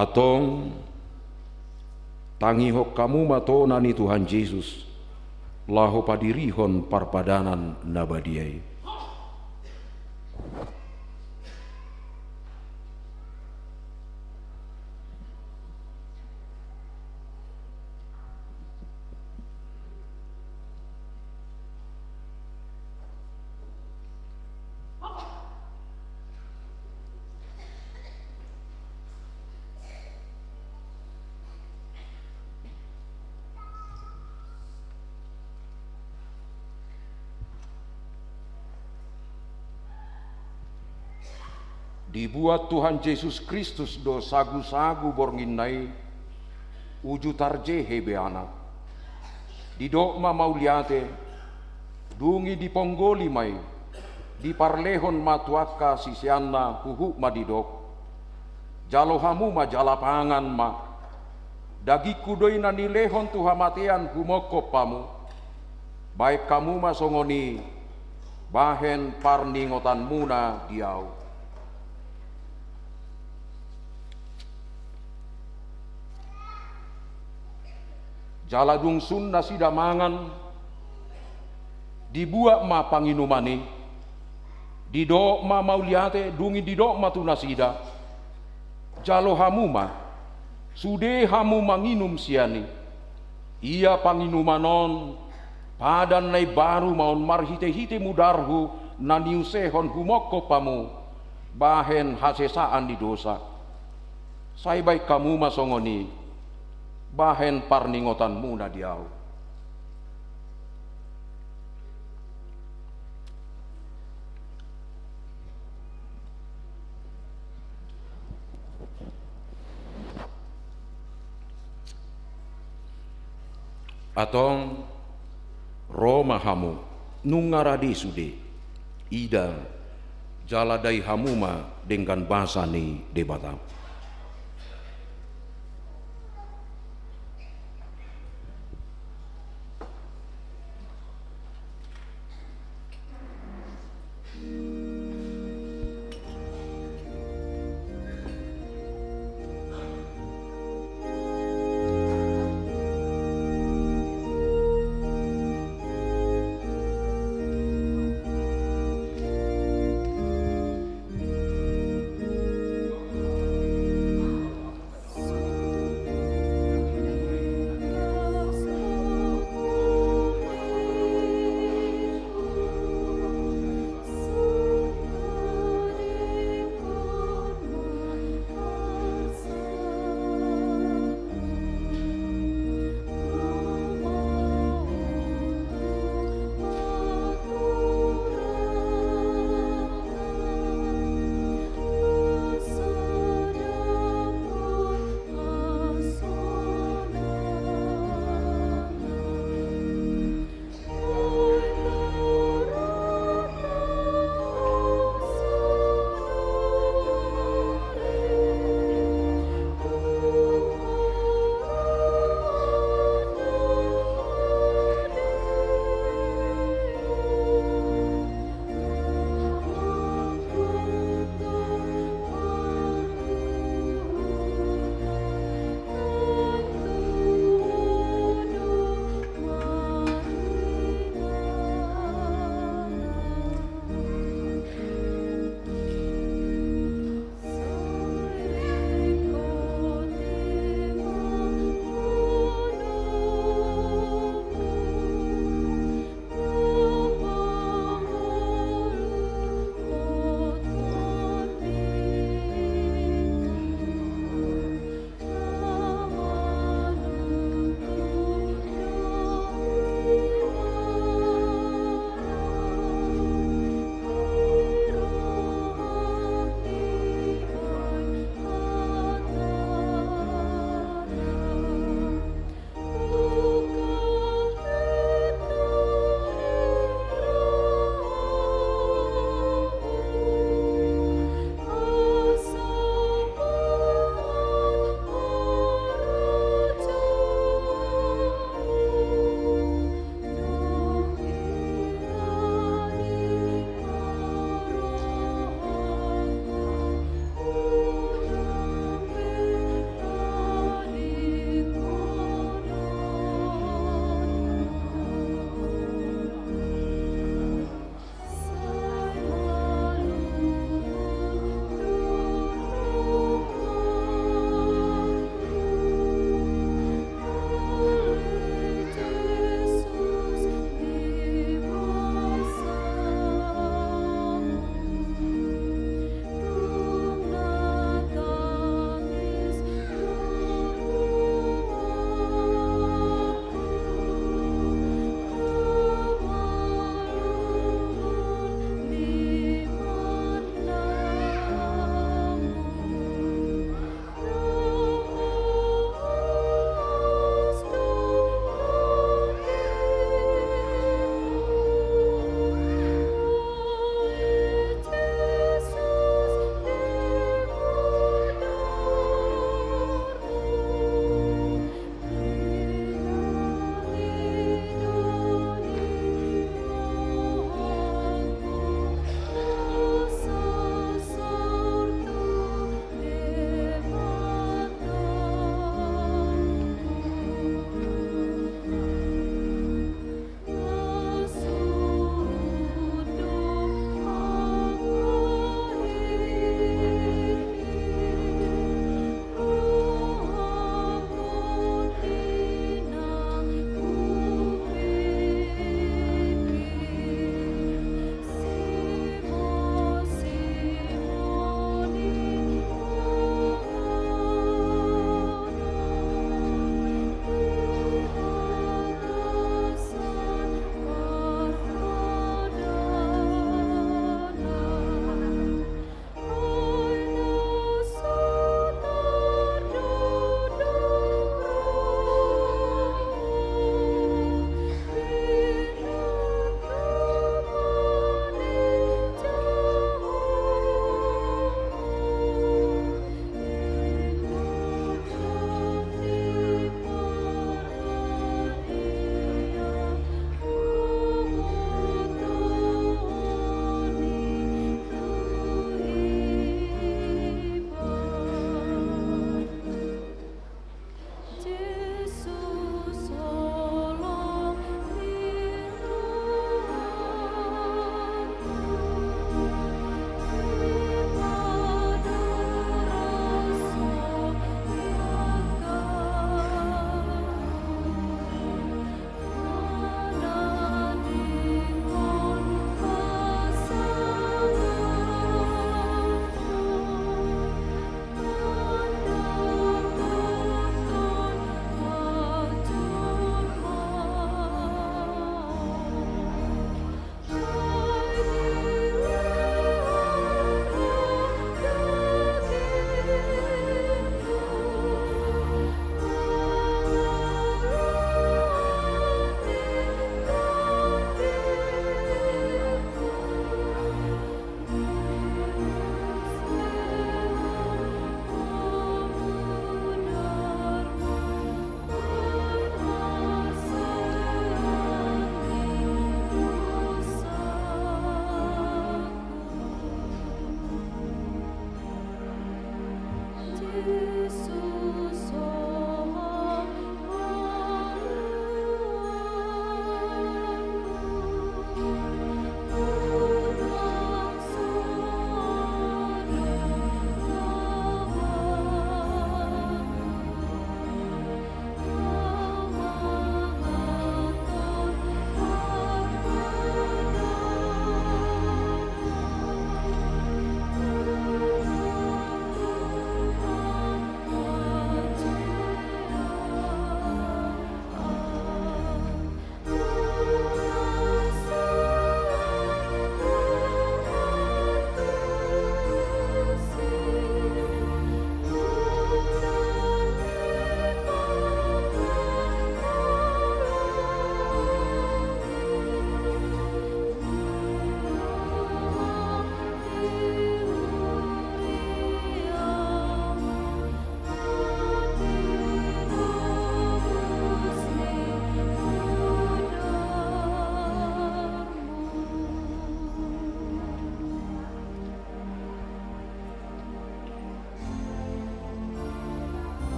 Antong, tangihon hamu ma tona ni Tuhan Jesus, laho padirihon parpadanan na badia i. Dibuat Tuhan Jesus Kristus do sagu-sagu bornginna i, uju tarjehe beana. Didok ma mauliate, dung i diponggoli ma i, diparlehon ma tu angka siseanna, huhut ma didok: Jalo hamu ma jala pangan ma. Dagingku do i na nilehon tu hamatean humongkop hamu. Bahen hamu ma songon i, bahen parningotanmuna di ahu. Jala dung sun nasida mangan, dibuat ma panginuman i, didok ma mauliate, dung i didok ma tu nasida: Jalo hamu ma, sude hamu manginum sian i. Ia panginuman on, padan na imbaru ma on marhite-hite mudarhu, na niusehon humongkop hamu, bahen hasesaan ni dosa. Sai bahen hamu ma songon i, bahen parningotanmuna di ahu. Antong, ro ma hamu, nunga rade sude. Ida, jala dai hamu ma denggan basa ni Debata.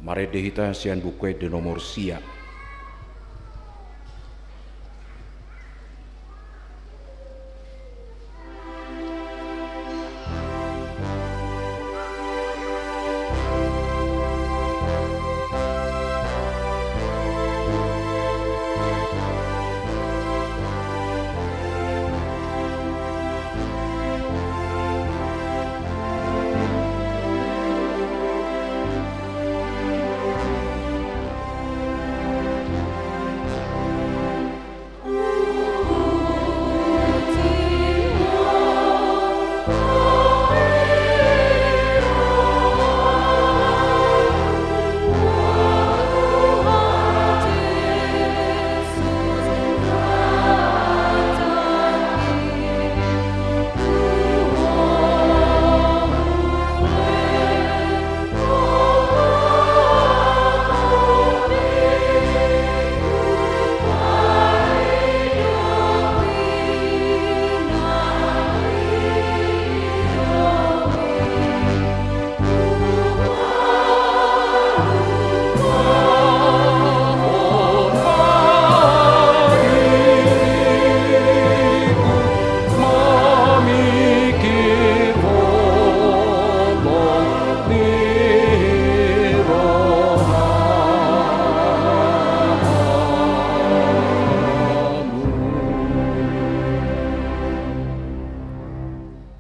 Marende hita sian Buku Ende nomor sia.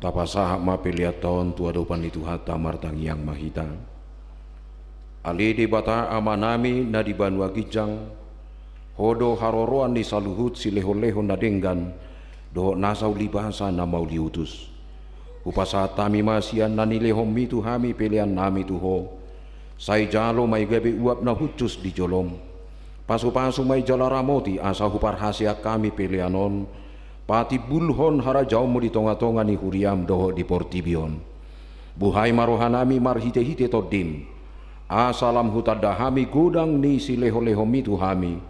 Tapasahat ma peleanta on tu adopan ni Tuhanta, martangiang ma hita. Ale Debata Amanami na di banua ginjang, Ho do haroroan ni saluhut silehonlehon na denggan dohot nasa ulibasa na mauliutus. Hupasahat hami ma sian na nilehonMi tu hami peleannami tu Ho. Sai jalo ma i gabe uap na hushus di joloM. Pasupasu ma i jala ramoti asa huparhaseang hami pelean on patimbulhon harajaonMu di tongatonga ni huriaM dohot di portibi on. Buhai ma rohanami marhitehite TondiM, asa lam hutanda hami godang ni silehonlehonMi tu hami,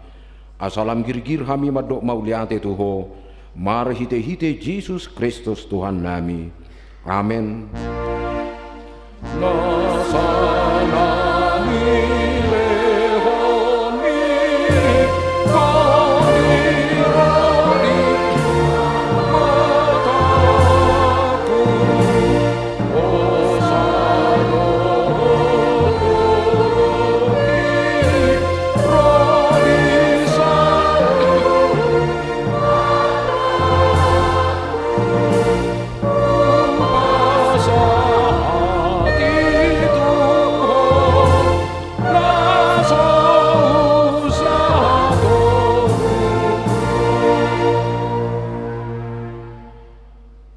asa lam girgir hami mandok mauliate tu Ho, marhitehite Jesus Kristus Tuhannami. Amen.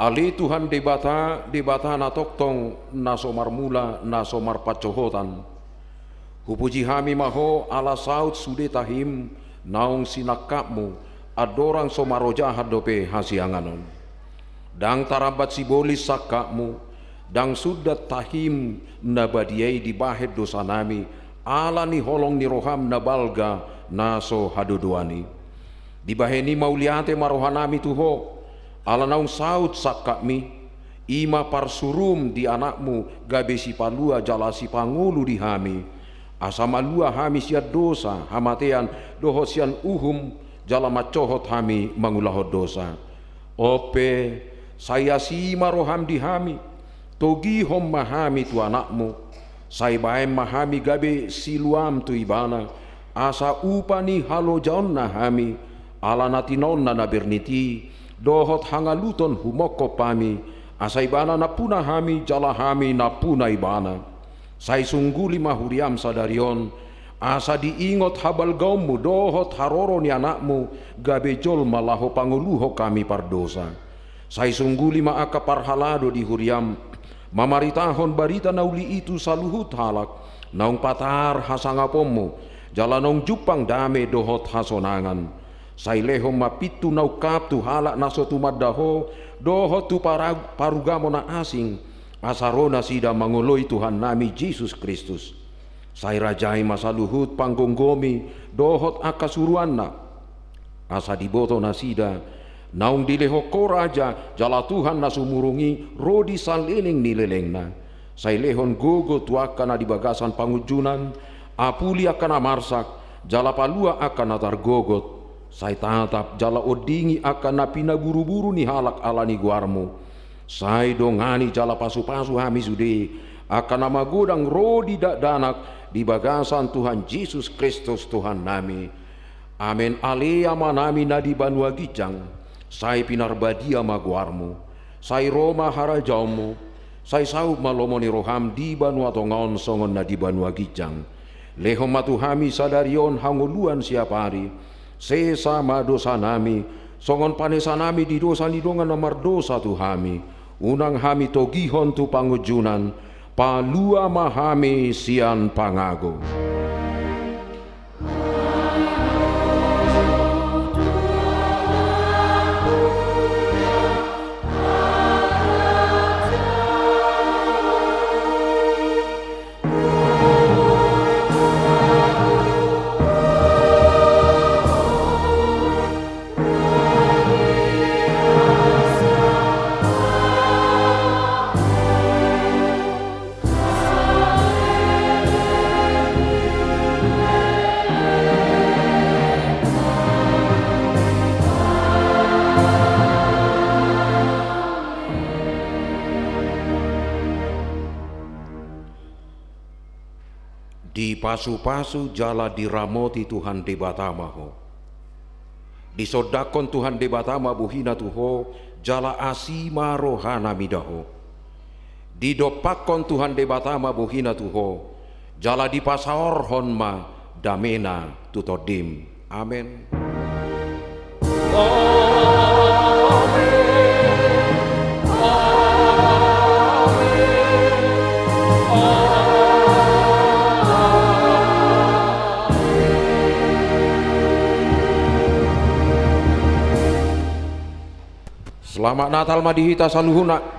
Ale Tuhan Debata, Debata na tongtong, na so marmula, na so marpansohotan. Hupuji hami ma Ho ala saut sude tahim naung sinangkapMu, andorang so marojahan dope hasiangan on. Ndang tarambat sibolis sangkapMu, ndang sundat tahim na badia i dibahen dosanami, ala ni holong ni rohaM na balga na so hadodoan i. Dibahen i mauliate ma rohanami tu Ho, ala naung saut sangkapMi, i ma parsuruM di AnakMu gabe sipalua jala sipangolu di hami, asa malua hami sian dosa, hamatean, dohot sian uhum, jala mansohot hami mangulahon dosa. On pe, sai asi ma rohaM di hami, togihon ma hami tu AnakMu, sai baen ma hami gabe siluaM tu Ibana, asa upa ni halojaonna hami, ala na tinaonna na bernit i, dohot hangaluton humongkop hami, asa Ibana nampuna hami jala hami nampuna Ibana. Sai sungguli ma huriaM sadari on, asa diingot habalgaonMu dohot haroro ni AnakMu gabe jolma laho pangoluhon hami pardosa. Sai sungguli ma angka parhalado di huriaM, mamaritahon barita na uli i tu saluhut halak, naung patar hasangaponMu, jala naung jumpang dame dohot hasonangan. Sai lehon ma pintu na ungkap tu halak na so tumanda Ho, dohot tu para-, parugamo na asing, asa ro nasida mangoloi Tuhannami Jesus Kristus. Sai rajai ma saluhut panggomgomi dohot angka suruanna, asa diboto nasida, naung dilehon Ho raja jala Tuhan na sumurung i ro di saleleng ni lelengna. Sai lehon gogo tu angka na di bagasan pangunjunan, Apuli angka na marsak, jala palua angka na targogot. Sai tatap jala ondingi angka na pinaburuburu ni halak ala ni goarmu. Sai dongani jala pasupasu hami sude angka na magodang ro di dakdanak di bagasan Tuhan Jesus Kristus Tuhannami. Amen. Ale Amanami na di banua ginjang, sai pinarbadia ma goarmu. Sai ro ma harajaonmu. Sai saut ma lomo ni roham di banua tonga on songon na di banua ginjang. Lehon ma tu hami sadari on hangoluan siapari. Sesa ma dosanami, songon panesanami di dosa ni dongan na mardosa tu hami. Unang hami togihon tu pangunjunan, palua ma hami sian pangago. Dipasupasu jala diramoti Tuhan Debata ma ho. Disondangkon Tuhan Debata ma bohina tu ho, jala asi ma rohana mida ho. Didompakkon Tuhan Debata ma bohina tu ho, jala dipasaorhon ma damena tu tondim. Amen. Selamat Natal ma di hita saluhutna.